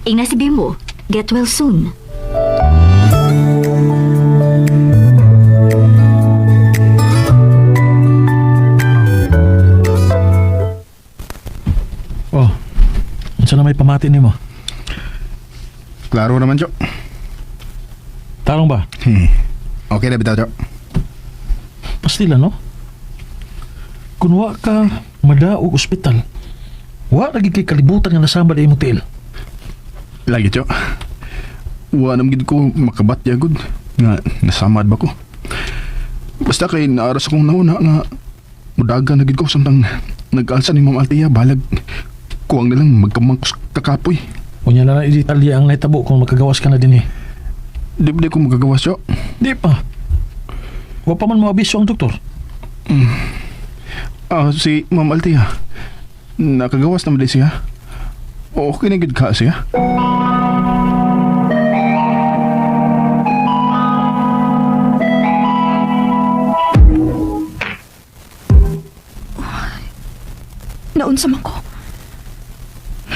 Ingna si Bimbo, get well soon. Oh, unsa na may pamati nimo? Klaro naman, Jo. Tarong ba? Okay na bitaw, Jo. Pastila, no? Kung wa ka madaog ospital, wa lagi kay kalibutan nga nasamba di imong tiil. Lagi, Jo. Wa nam gid ko makabat yagod nga nasamad ba ko. Basta kay naaras akong nauna nga mudagan na gid ko samtang nag-alsa ni Ma'am Althea balag kuwang na lang magkamangkos kakapoy. Unya na lang i-detalye ang nahitabo kung makagawas ka na din eh. Di ba di ko magagawas, Jo? Di pa. Wa pa man moabiso ang doktor. Ah, si Ma'am Althea. Nakagawas naman din siya. Okay na gid ka siya. Naunsa man ko.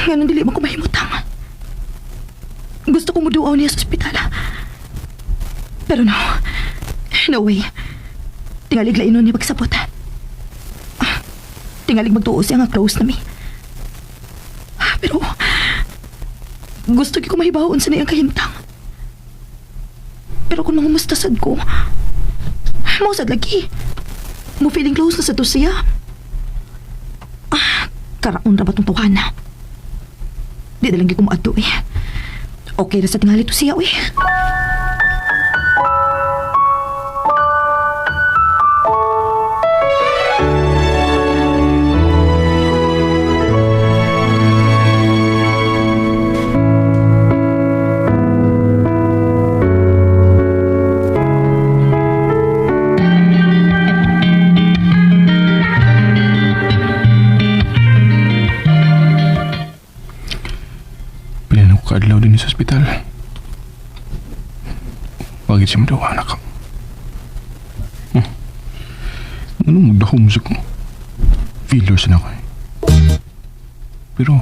Nganong dili man ko mahimutang. Gusto ko muduaw niya sa ospital. Pero no. No way. Tingalig lainon niya pagsabot. Ah, tingalig magtuo siya nga close na mi. Ah, pero gusto gyud ko mahibaw unsa na iyang kahimtang. Pero kung mangumusta sad ko, mao sad lagi. Mo feeling close na sa to siya. Karaon ra ba tong tuhan? Di na lang gyud ko moadto eh. Okay ra sa tingali to siya uy. Pila na ko kaadlaw din sa ospital. Bakit siya madawa, anak? Anong magdahom sa ko? Feelers na ako eh. Pero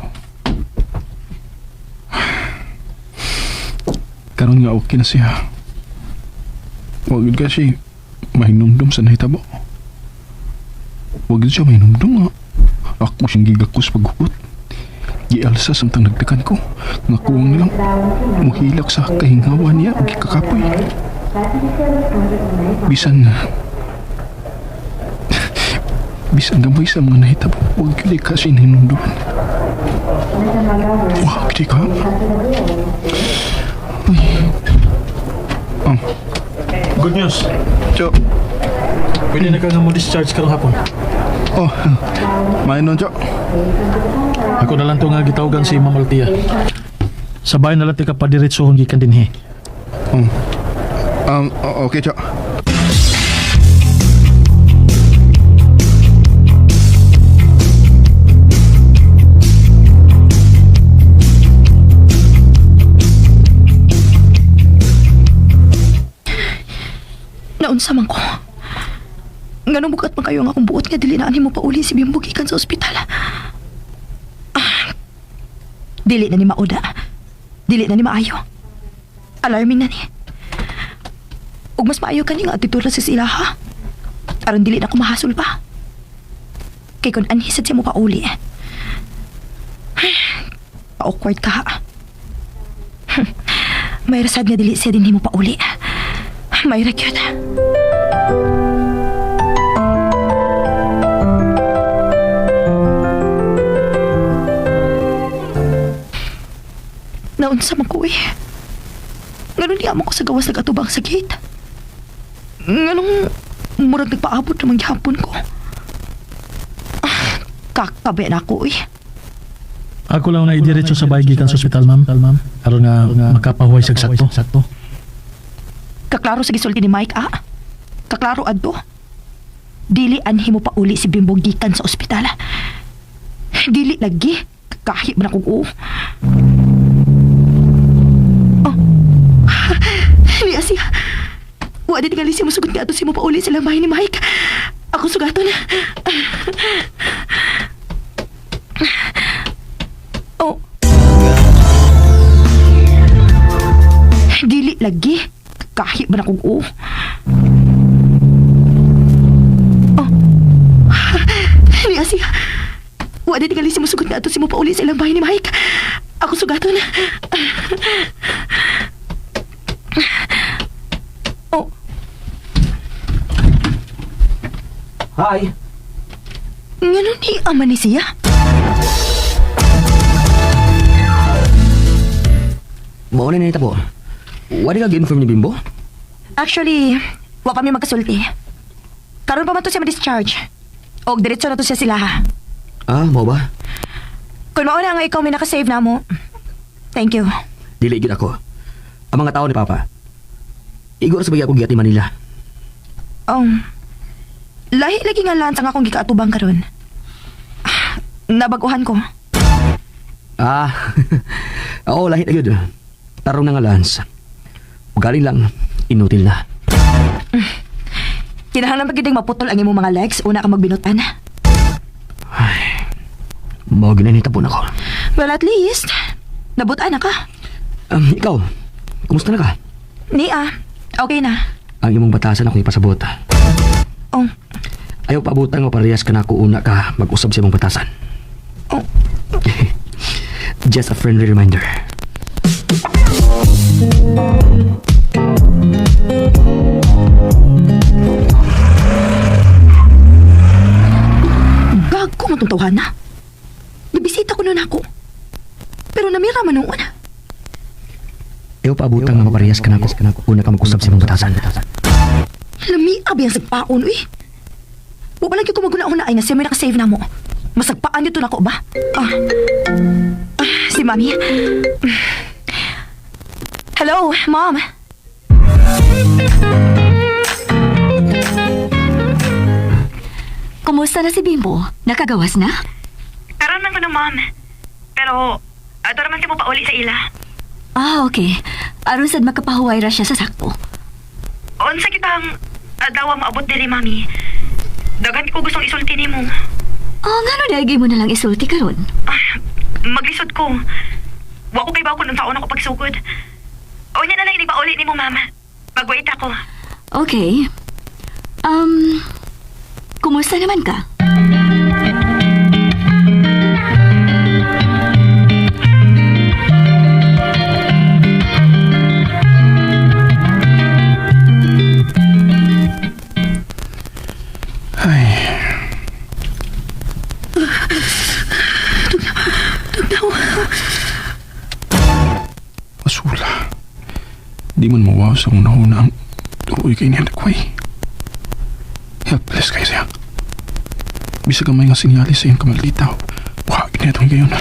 karon nga okay na siya. Wag yun kasi mahinumdum sa nahitabo. Wag yun siya mahinumdum nga. Ako siyang gigakos paghugot. Gialsa samtang nagdakan ko. Nga kuwang nilang muhilak sa kahingawan niya ug kakapoy. Bisan bisan gamay sa mga nahitabo, wag yun kasi hinumduman. Wag di ka. Ay. Oh, Good news. Jo. Pwede na ka nga mo discharge karong hapon. Oh, main nun, Jo. Ako na lang to nga gitawagan si Ma'am Althea. Sabay na lang ti ka padiretsohon gikan dinhi. Oh. Okay, Jo. Naunsa man ko. Nganong bukat man kayo ang akong buot nga dili na ani mo pauli si Bimbo gikan sa ospital. Ah, dili na ni mauda. Dili na ni maayo. Alarming na ni. Ug mas maayo kani nga atitura sa sila ha. Aron dili na ko mahasol pa. Kay kun anhi sad siya mo pauli. Pa-awkward ka ha. May rasad nga dili siya din mo pauli. May rakyot. Naunsa man ko eh. Ganun niya mo ko sa gawas nag-atubang sa gate. Nganong murag nagpaabot naman gihapon ko. Ah, kakabi na ako eh. Ako lang na idiretso sa bahay gikan sa ospital, ma'am. Aron nga makapahuway sa sakto. Kaklaro sa gisulti ni Mike, ah. Kaklaro adto. Dili anhi mo pauli si Bimbo gikan sa ospital. Dili lagi. Kahit man akong oo. Oh. Niya siya. Wa di tingali siya musugot nga ato siya mo pauli sila bahay ni Mike. Ako sugaton. Oh. Dili lagi. Kahit man akong oo. Oh. Niya siya. Wa di tingali siya musugot nga ato siya mo pauli sa ilang bahay ni Mike. Ako sugaton. Oh, Hi. ngano ni ama ni siya? Mao na nita po. Wala ka gi-inform ni Bimbo? Actually, wa pa mi magkasulti. Karon pa man to siya ma-discharge. Og diretso na to siya sila ha. Ah, mao ba? Kung mauna nga ikaw may nakasave na mo. Thank you. Dili gyud ako. Ang mga tao ni Papa. Igor sa bagay ako giati Manila. Lahi lagi nga lans ang akong gikaatubang karon. Ah, nabaguhan ko. Ah, oo, lahi na gyud. Tarong na nga Lance. Galing lang, inutil na. Kinahanglan pa gyud maputol ang imong mga legs una ka magbinutan. Mao ginanita po nako. Well, at least nabutan na ka. Ikaw, kumusta na ka? Nia, okay na. Ang imong batasan akong ipasabot. Oh, Ayaw paabutan nga parehas ka na ako una ka mag-usab sa imong batasan. Oh. Just a friendly reminder. Gago mo tong tawhana. Nabisita ko nun ako. Pero namira man noon. Ayaw paabutan nga maparehas ka na ako una ka mag-usab sa imong batasan. Lami abi ang sagpaon, uy. Wa pa lang ko maguna-una ay nga siya may nakasave na mo. Masagpaan dito na ko ba? Ah. Ah, si Mami. Hello, Mom. Kumusta na si Bimbo? Nakagawas na? Karon man ko no, ma'am. Pero, ato raman siya mo pauli sa ila. Ah, okay. Aron sad makapahuway ra siya sa sakto. Unsa kitang adawa maabot diri, mami. Daghan ko gustong isulti nimo. Oh, ngano dahil mo na lang isulti karon? Ah, maglisod ko. Wa ko kay bawo kung taon ako pagsugod. Unya na lang ipauli nimo, mama. Mag-wait ako. Okay. Um, kumusta naman ka? Tugnaw. Masula. Di man mawaw sa una-una ang tuloy kay niya nagkway. Helpless kayo siya. Bisag gamay nga sinyalis sa iyang kamaldita. Wa, ginatong gayon.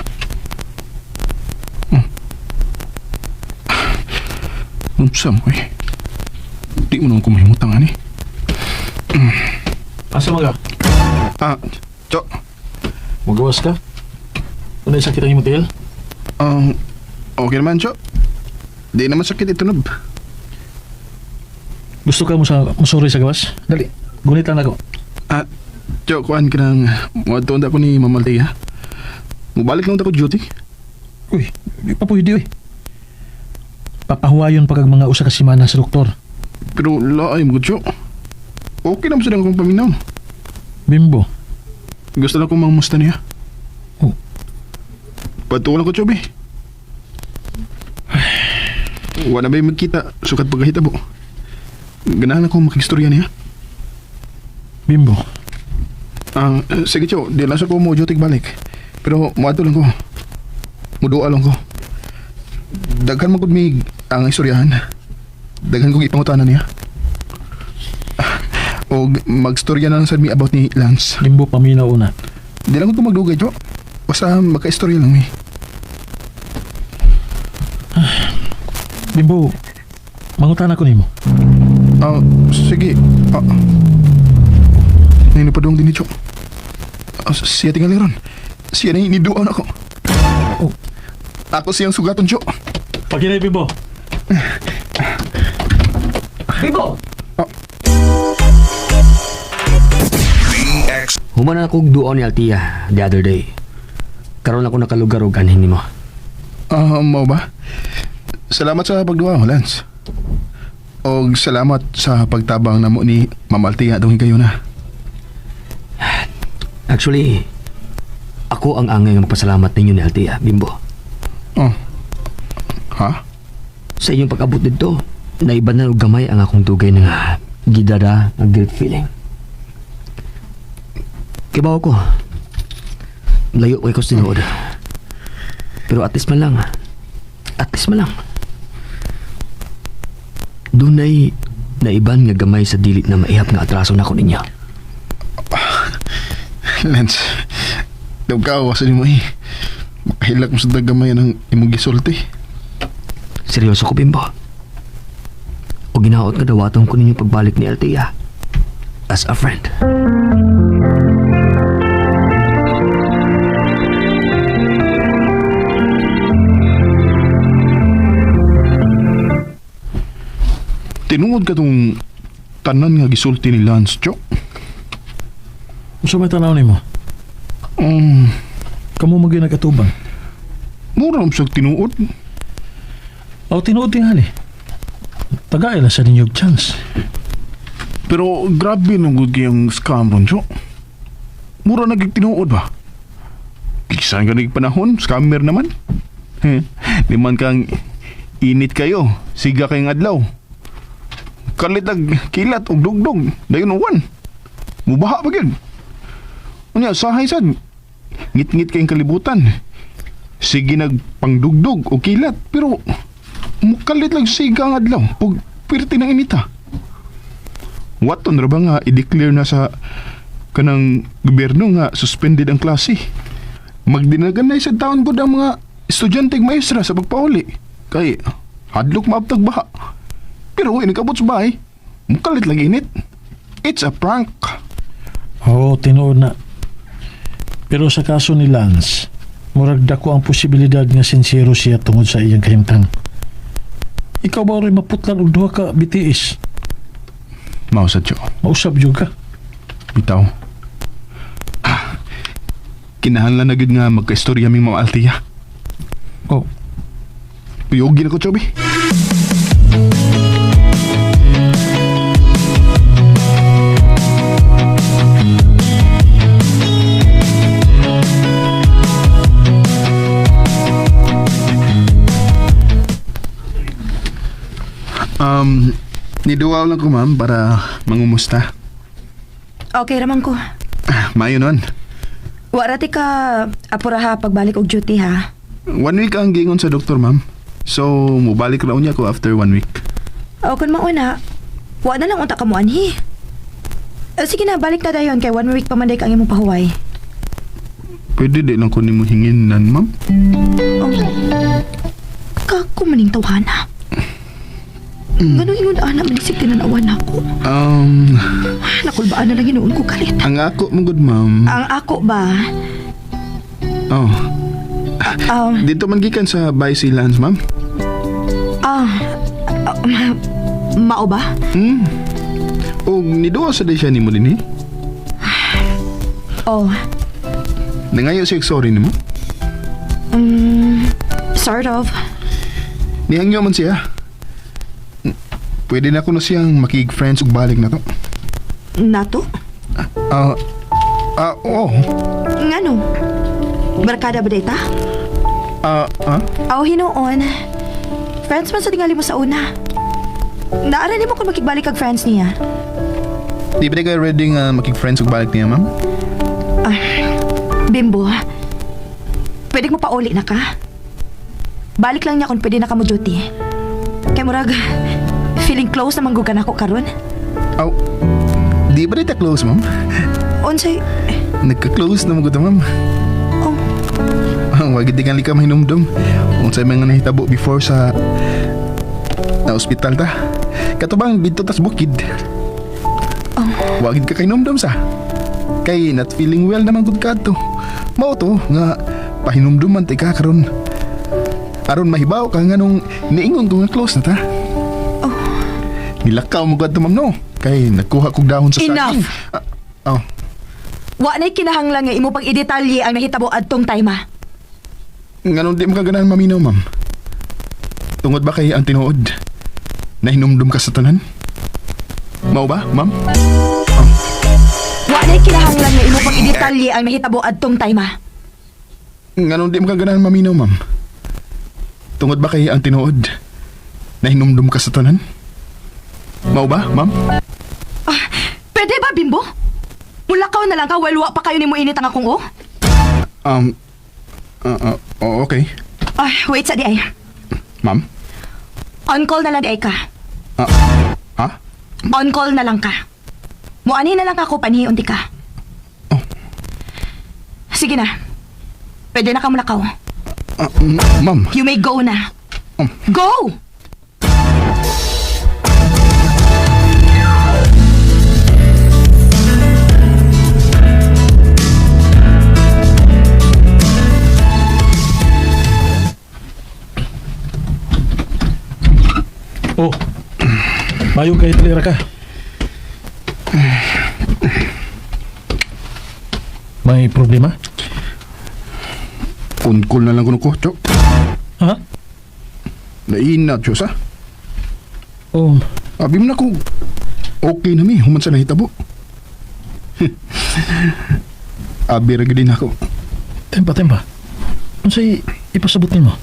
Unsa mo eh. Di mo naman kumahimutang ani. Asa mga? Ah, Cho. Magawas ka? Unay sakit ang imong tiil? Okay naman, Cho. Di naman sakit ito, Nob. Gusto ka mo sa musuri sa gawas? Dali, gunit lang ako. Ah, Cho, kuan ka ng muadto ko ni Ma'am Althea. Mubalik lang ta ko duty. Uy, di pa pwede uy. Papahuwayon pa kag mga usa ka semana sa doktor. Pero laay mo, Cho. Okay naman sa akong paminaw. Bimbo. Gusto lang kong mangmusta niya. Oh. Patulan ko, Chobi. Wala ba'y magkita sukat pagkahitabo? Ganahan ako makistorya niya. Bimbo. Ah, sige, Cho. Di lang sa ko mo duty balik. Pero muadto lang ko. Muduha lang ko. Daghan man gud mi ang istoryahan. Daghan kong ipangutana niya. Og magstorya na lang sad mi about ni Lance. Bimbo, paminaw una. Di lang ko magdugay, Cho. Basta magka-istorya lang mi. Bimbo, mangutana ko nimo. Ah, sige. Ah. Nino pa dong din ni Cho. Ah, siya tingali ron. Siya na iniduan ako. Oh. Ako siyang sugaton, Cho. Paginay, Bimbo. Bimbo! Human na akong duon ni Altia the other day. Karon ako nakalugar og anhin nimo. Ah, mao ba? Salamat sa pagduwa, Lance. Og salamat sa pagtabang namo ni Ma'am Althea dong kayo na. Actually, ako ang angay nga magpasalamat ninyo ni Altia, Bimbo. Oh. Ha? Sa inyong pag-abot dito, naiba na og gamay ang akong dugay nga gidara nga guilt feeling. Kibaw ko. Layo ko sa tinuod. Pero at least man lang, at least man lang, dunay naiban nga gamay sa dili na maihap nga atraso na ko ninyo. Lance, daw ka sa nimo eh. Makahilak mo sa dagamay ng imong gisulti. Seryoso ko, Bimbo. O ginaot nga dawaton ko ninyo pagbalik ni Althea. As a friend. Tinuod ka tong tanan nga gisulti ni Lance, Cho. Unsa may tanaw nimo? Kamo man gyud nag-atubang. Mura lang siyang tinuod. Aw tinuod tingali. Tagay lang sa ninyo og chance. Pero grabe nung gud kayong scam ron, Cho. Mura na gyud tinuod ba? Kisan ka panahon, scammer naman. Di man kang init kayo, siga kayong adlaw. Kalit ag kilat og dugdog, dayon uwan. Mubaha pa gyud. Unya sahay sad. Ngit-ngit kayong kalibutan. Sige nagpangdugdog o kilat pero mukalit lang siga ang adlaw ug pirti ng inita. Waton ra ba nga i-declare na sa kanang gobyerno nga suspended ang klase. Magdinagan na sa taon gud ang mga estudyante ug maestra sa pagpauli. Kay hadlok maabtag baha. Pero inikabot sa bahay, mukalit lang init. It's a prank. Oo, tinuod na. Pero sa kaso ni Lance, murag dako ang posibilidad nga sinsero siya tungod sa iyang kahimtang. Ikaw ba rin maputlan og duha ka BTS? Mao sa Diyo. Mausab jud ka. Bitaw. Ah, kinahanglan na gyud nga magkaistorya ming Ma'am Althea. Oh. Puyogin ako, Chobi. Niduwaw lang ko, ma'am, para mangumusta. Okay raman ko. Ah, maayo nun. Wara ti ka apura ha pagbalik og duty ha. One week ang gingon sa doktor, ma'am. So, mubalik raw niya ko after one week. O kun mauna, wa na lang unta ka mo anhi. Eh, sige na, balik na dayon kay one week pa man day ka ang imong pahuway. Pwede di lang ko nimo hingin nan, ma'am. Oh. Kako maning tawhana. Ganong ingon ana manisig tinanawan ako. Nakulbaan na lang hinuon ko kalit. Ang ako mo good, ma'am. Ang ako ba? Oh. Dito man gikan sa Bay si Lance, ma'am. Ah, ah, Mao ba? Og niduwa sa day siya nimo dinhi. Oh, Nangayo siya og sorry nimo. Sort of. Nihangyo man siya. Pwede na ko na siyang makig-friends ug balik na to. Nato? Ah, ah, oo. Ngano? Barkada ba data? Ah, ah? Aw, hinuon. Friends man sa tingali mo sa una. Naara nimo kung makigbalik kag friends niya. Di ba di kayo ready nga makig-friends ug balik niya, ma'am? Bimbo, pwede mo pauli na ka? Balik lang niya kung pwede na ka mo duty. Kay murag, feeling close na manggugan ako karon. Aw, di ba di ta close, ma'am? Unsay, Nagka-close na mo ma'am. Oh. Ang wag di ka mahinumdum. Unsay mga nahitabo before sa na ospital ta. Katubang dito tas bukid. Oh. Wagid ka kahinumdum sa. Kay not feeling well naman gud kadto. Mao to nga pahinumdum man ti ka karon. Aron mahibaw ka nganong niingon ko nga close na ta. Oh. Nilakaw mo kadto ma'am no. Kay nagkuha kog dahon sa Enough. saging. Ah, oh. Wa na'y kinahanglan nga imo pang idetalye ang nahitabo adtong time ah. Nganong di mo ka ganahan maminaw, ma'am? Tungod ba kay ang tinuod? Nahinumdum ka sa tanan? Mao ba, ma'am? Wa na'y kinahanglan nga imo pang idetalye ang nahitabo adtong time ah. Nganong di mo ka ganahan maminaw, ma'am? Tungod ba kay ang tinuod? Nahinumdum ka sa tanan? Mao ba, ma'am? Pwede ba, Bimbo? Mulakaw na lang ka while wa pa kayo nimo init ang akong o? Oh, okay. Ay, wait sa di ay. Ma'am? On call na lang di ay ka. Ah, ha? On call na lang ka. Muanhin na lang ako panhiunti ka. Oh. Sige na. Pwede na ka mulakaw. Ah, ma'am, You may go na. Oh. Go! Oh. Mayo kay Tlera ka. May problema? on call na lang kuno ko, Chok. Ha? Naina, Diyos, ah. Oh, Abi mo na ko, okay na mi, human sa nahitabo. Abi ra gid din ako. tempa tempa. Unsay ipasabot nimo?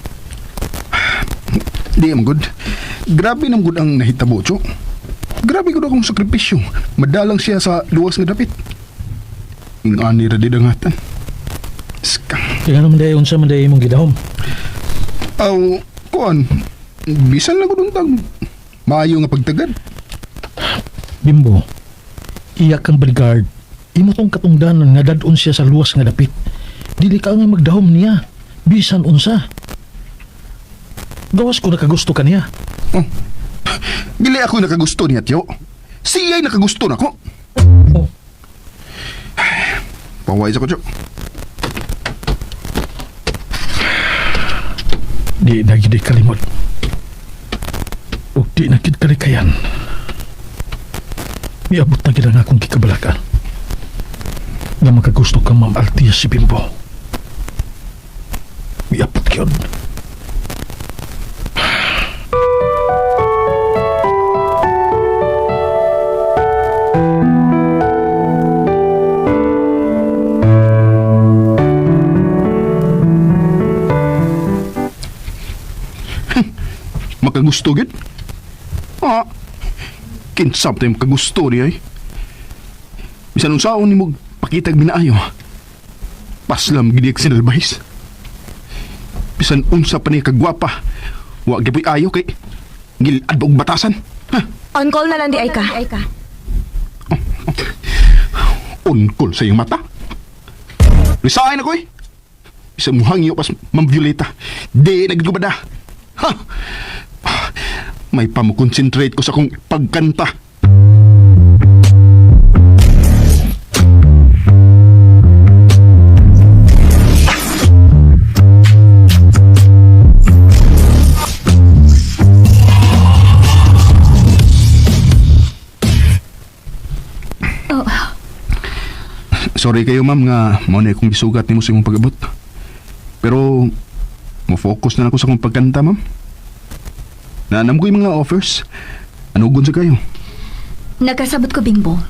Di am good. Grabe nam good ang nahitabo, Chok. Grabe gud akong sakripisyo. Madalang siya sa luwas nga dapit. Ingani ra di dangatan. Ska. Kaya naman day unsa man day imong gidahom. Aw, kuan. Bisan lang gud untag. Maayo nga pagtagad. Bimbo. Iya kang bodyguard. Imo tong katungdanan nga dad-on siya sa luwas nga dapit. Dili ka nga magdahom niya. Bisan unsa. Gawas ko nakagusto ka niya. Oh. Dili ako nakagusto niya, tiyo. Siya'y nakagusto nako. Oh, Paway sa ko, tiyo. di na gid kalimot. Ug di na gid kalikayan. Miabot na gid ang akong gikabalakan. Nga makagusto kang Ma'am Althea si Bimbo. Miabot gyud. Makagusto gid. Ah. Kinsap tayo makagusto di ay. Bisan unsaon nimo pakitag minaayo. Paslam gid ang sinalbays. Bisan unsa pa niya kagwapa. Wa gyud ayo kay gilad og batasan. Ha? On call na lang di ay ka. Unkol sa iyong mata. Resign ako eh. Isang muhang iyo pas Ma'am Violeta. Di nagdubada. Ha! May pamukonsentrate ko sa akong pagkanta. Sorry kayo ma'am nga mao na akong gisugat nimo sa imong pag-abot. Pero mo-focus na lang ako sa akong pagkanta, ma'am. Naanam ko yung mga offers. Anugon sa kayo. Nakasabot ko, Bingbong.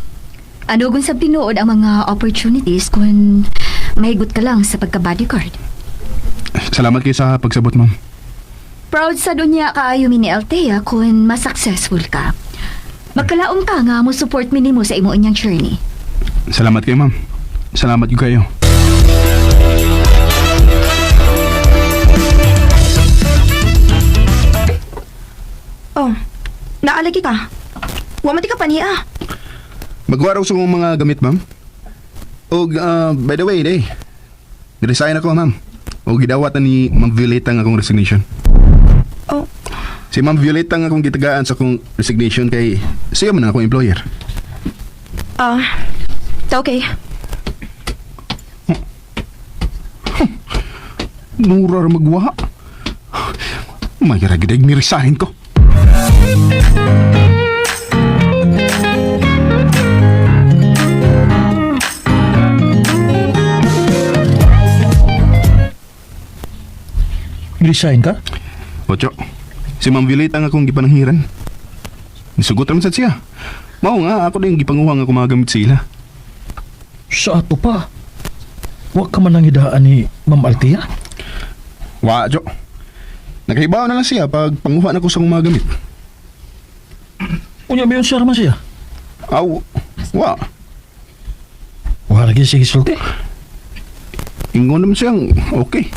Anugon sa tinuod ang mga opportunities kung mahigot ka lang sa pagka-bodyguard. Salamat kayo sa pagsabot, ma'am. Proud sa dunya kaayo mi ni Althea kung mas-successful ka. Magkalaom ka nga mo support mi nimo sa imo inyang journey. Salamat kayo, ma'am. Salamat yun kayo. Oh, naalagi ka. Wa man ti ka paniya. Magwaraw sa akong mga gamit, ma'am. Og, by the way, day. Resign ako, ma'am. O gidawat na ni Ma'am Violeta ang akong resignation. Oh, Si Ma'am Violeta ang akong gitagaan sa akong resignation kay siya man ang akong employer. ah, okay. Nura ra magwa. May ragidag ni resign ko. Resign ka? Ocho, si Ma'am Violeta ang akong gipananghiran. Nisugot raman sad siya. Mao nga, ako din gipanguha nga akong mga gamit sila. Sa ato pa. Wa ka man ang idaan ni Ma'am Althea? Wa, Jo. Nakahibaw na lang siya pag panguha na ko sa akong mga gamit. Unya ba yun siya raman siya? Aw, wa. Wa lagi siya gisulti. Ingon naman siyang okay.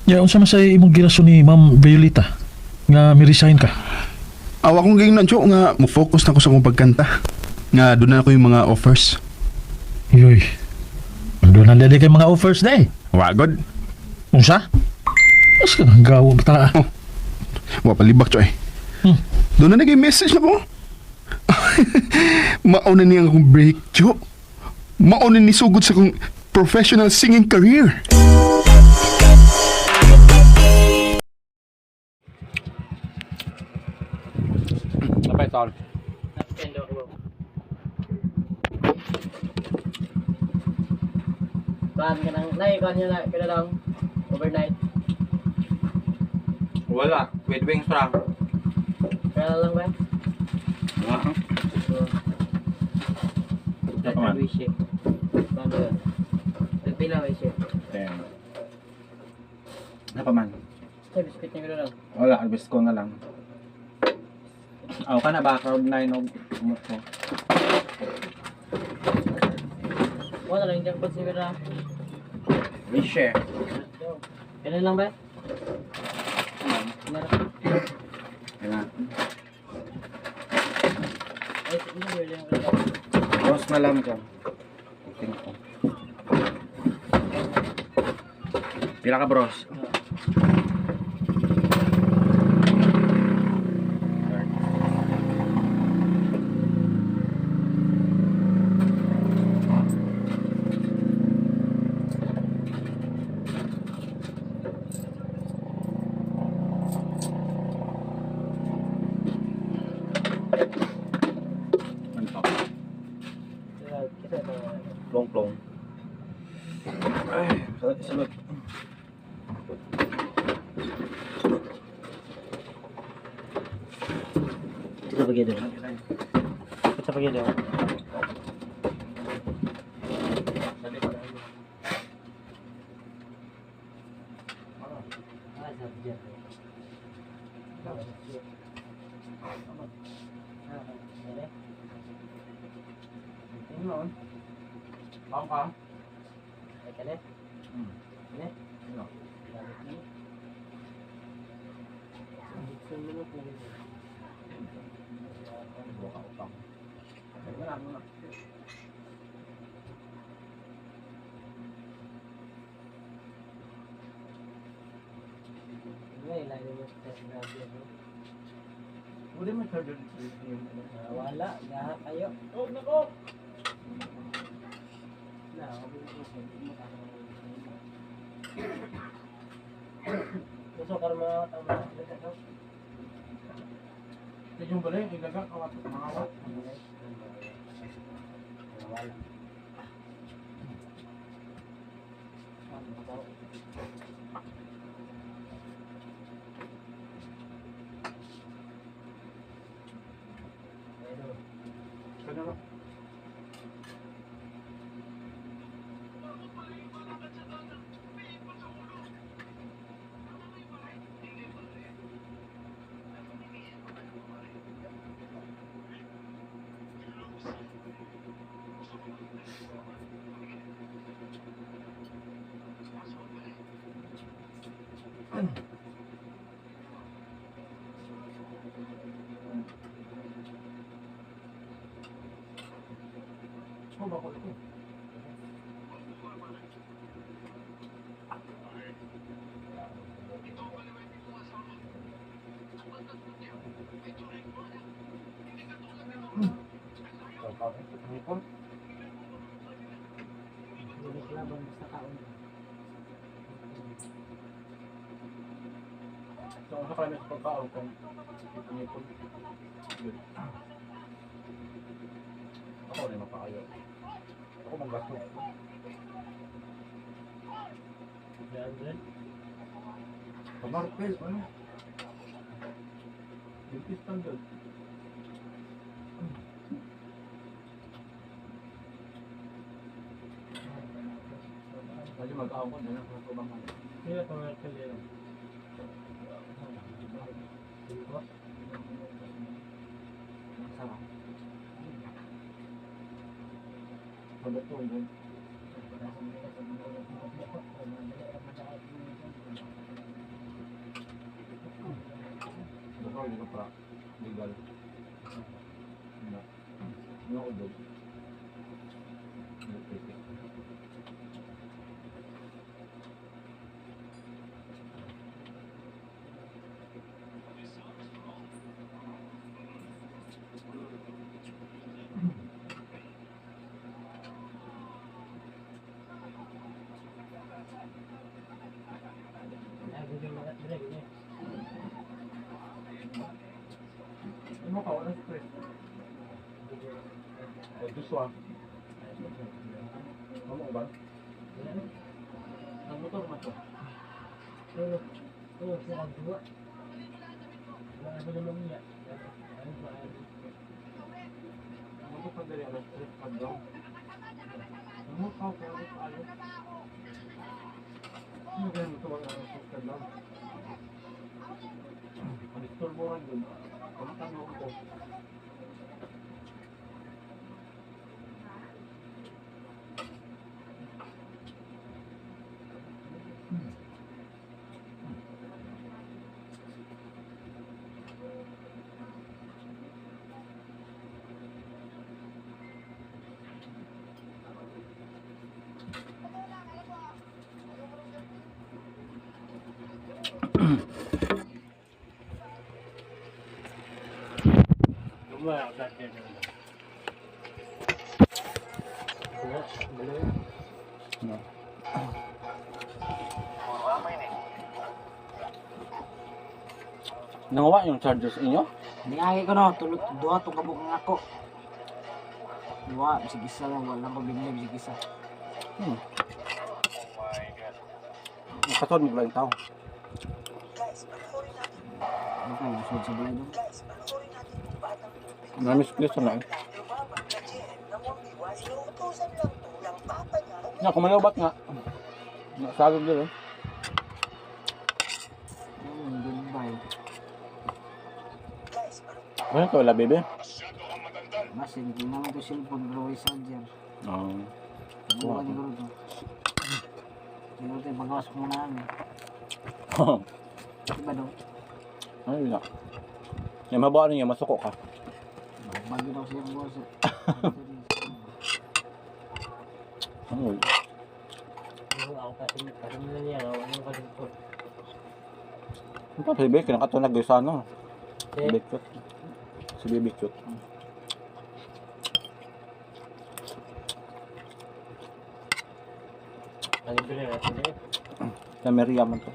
Ya, unsa man sa imong girason ni Ma'am Violeta nga mi-resign ka? Aw, akong gingnan, Jo, nga mo-focus na ko sa akong pagkanta. Nga doon na ako yung mga offers. Yoy. Doon na dali kay mga offers na eh. Wa, God. Unsa? Mas ka nang gawa bata. Oh. Wa, palibak, Jo, eh. Hmm. Doon na naging message na po. Mauna niya ang akong break, Jo. Mauna ni sugod sa akong professional singing career. Napay tol. Kuan ka nang, nay, kuan nyo na, kaya lang, overnight. Wala, with wings ra. Kaya lang ba? So, Naman. wish eh. Bago yun. Nagpila wish eh. Ten. Napa man. Sa biscuit niya lang. Wala, harvest ko na lang. Aw ka na ba crowd 9 og umot ko. Wala lang yung jackpot siguro na. We share. Kaya lang ba? Meron. Ayan. Ay, hindi ko lang. Cross na lang dyan. Tingin ko. Pila ka bros? Ano to? Kita ito. Plong plong. Ay, salot. Kita pagi doon. Kita pagi doon. Pang ka? Wala, gaha kayo. Oh, nako! Gusto ka rin mga tama. Yung balay, ilaga, kawat, mga wat. So, ano karami sa pagkaon kung ipon-ipon. Good. Ako rin mapakayo. Ako manggasto. Pamarpel, ano? Beauty standard. Pwede mag-aw ko, dahil ako bang ano. Kaya pamarpel yun. Sarap. Pabatong yun. Baka hindi ka pa legal. No. No, dog. No, pwede. Ano ka? Walang stress. O, duswa. Ano ba? Ang motor man to. Ang motor pa dali, alas stress pa daw. Ang motor pa, pero ayo. Ano kaya mo ito ang alas stress ka daw? Ang istorbo rin dun. Pamatanong ko. No. Nangawa yung chargers inyo? Niagi ko no, tulot duha tong kabuk nga ako. Duha, bisag isa lang, wala ko binili bisag isa. Nakatod mo lang tao. Ano kayo, sud sa balay dong. Marami stress na eh. Nga, kumalobat nga. Nasagod din eh. Goodbye. Ano to, wala bebe? Mas hindi naman to cellphone pero way charger. Oo. Buka siguro to. Siguro to pagawas ko muna ano. Diba daw? Ano yun na? Yung mabaan niya, masuko ka. Bago daw siya ang boss. Ano yun? Ano pa, si Bebe, kinakatunag yung sana. Baby cute. Si Baby cute. Sa Maria man to.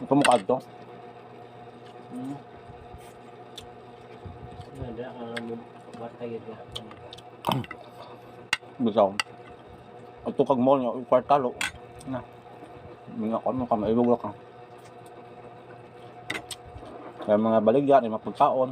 Ito mukha to. Bitaw. Ato kag mall nga kwartalo. Na. Mga ano ka maibog ra ka. Kaya mga baligya ni mapagkaon.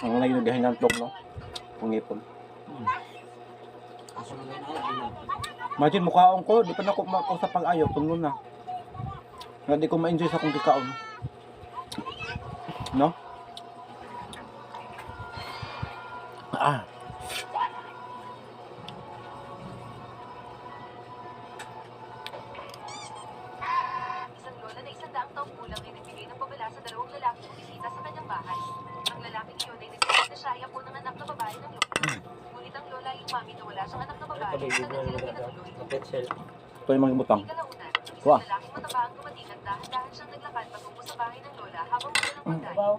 Ang lagi naghahinantlog no. Pangipon. Imagine mukhaon ko, di pa na ko makaw sa pag-ayo, tungod na. Nga di ko ma-enjoy sa akong gikaon. No? Ah. Isang lola na 100 taong gulang ay nagbigay ng babala sa dalawang lalaking bumisita sa kanyang bahay. Ang lalaking iyon ay nagsabi na siya ay apo ng anak na babae ng lola. Ngunit ang lola ay umamin na wala siyang anak na babae at agad silang pinatuloy. Ito yung mga butang. Kalaunan, isang Wah. lalaking mataba ang dumating at dahan-dahan siyang naglakad patungo sa bahay ng lola habang wala ng pagkain.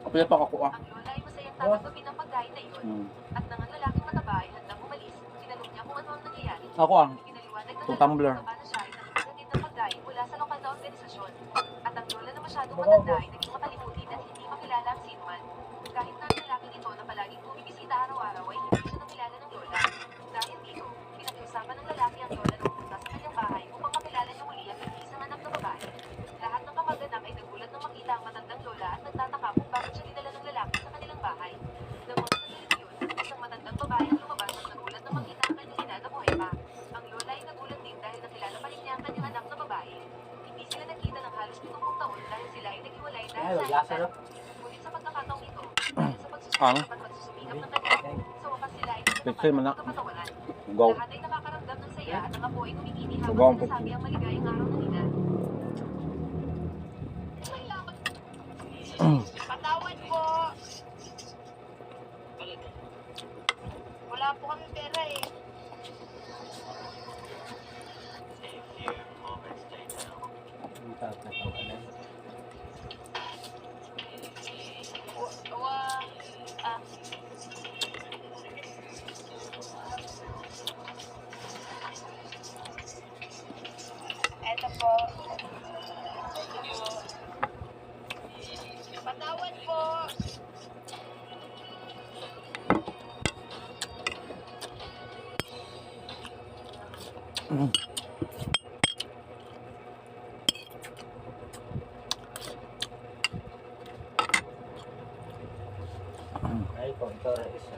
Kapila pa ako ah. Ang lola ay masayang tatanggapin ang pagkain na iyon. At nang ang lalaking mataba ay handang umalis, tinanong niya kung ano ang nangyayari. Ako ah. Pinaliwanag ng Itong lalaking tumbler. mataba na siya ay nagpahatid ng pagkain mula sa lokal na organisasyon. At ang lola na masyadong matanda ay naging makalimutin at hindi makilala ang sinuman. Kahit na ang lalaking ito na palaging bumibisita araw-araw ay hindi siya nakilala ng lola. Dahil dito, pinakiusapan ng lalaki ang lola na pumunta sa kanyang bahay upang makilala niya muli ang nag-iisang anak na babae. Lahat ng kamag-anak ay nagulat nang makita ang matandang lola at nagtataka kung bakit siya dinala ng lalaki sa kanilang bahay. Nang mga sandaling yun, isang matandang babae ang lumabas at nagulat nang makita ang kanyang ina na buhay pa. Ang lola ay nagulat din dahil nakilala pa rin niya ang kanyang anak na babae. Hindi sila nagkita ng halos 70 taon dahil sila ay naghiwalay dahil Ay, sa lasa, edad. no? Ngunit sa pagkakataong ito, dahil sa Ano? pagsusumikap at pagsusumikap ng kanyang apo, sa wakas sila ay Picture mo nagkatapat na. ng kapatawaran. Go. Lahat ay nakakaramdam ng saya at ang apo ay ngumingiti Go, habang ang sinasabi ang maligayang araw ng ina. Patawad po. Wala po kami pera eh. Wa, ah. Eto po. Patawad po. Ay, kung ito rin isa.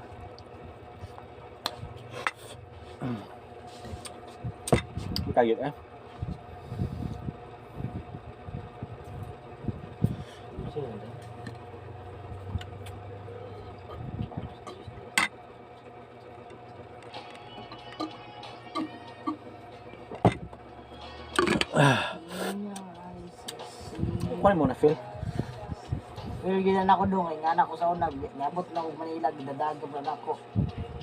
Kagit eh. Sino yun? Kunin mo na, Phil. Pero ginan ako doon, kay nga ako sa una, niabot na ako Manila, gidadago na ako.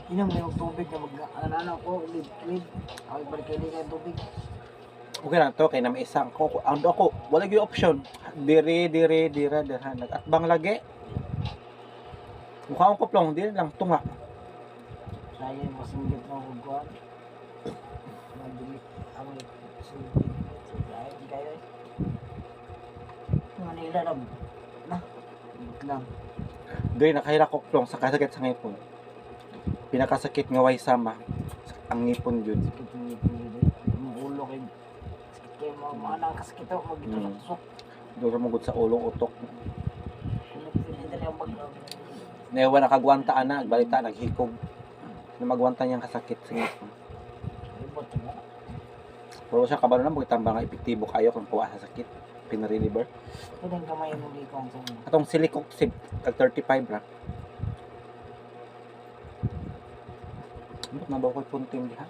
Inom na yung tubig na mag, ano ano ako, liquid. Ako ibalik kayo yung tubig. Okay lang to, kay na may isang ko. Ang ako, wala gyud option. Dire, dire, dire, dire. Nag-atbang lagi. Mukha akong kuplong, dire lang tunga. Sayang, masinggit na ako kuhan. Madili, ako singgit. Ay, kayo eh. Manila na, na, wait lang. Dire nakahira ko kuplong sa kasakit sa ngipon. Pinakasakit nga way sama ang ngipon jud. Sakit yung ngipin yun eh. Ang ulo kay, sakit kayo mga mga nakasakit ako, magitusok-tusok. Duro mo gud sa ulong utok. Hindi na yung mag, Newa nakagwanta ana, balita naghikog. Na magwanta niyang kasakit sa ngipon. ibot mo. Pero siya kabalo na magtambang nga epektibo kayo kung kuha sa sakit. Pinareliver. Pwede ang kamay mo di kuhan sa inyo. Atong silicoxib tag 35 ra. Ambot na ba ko punting diha?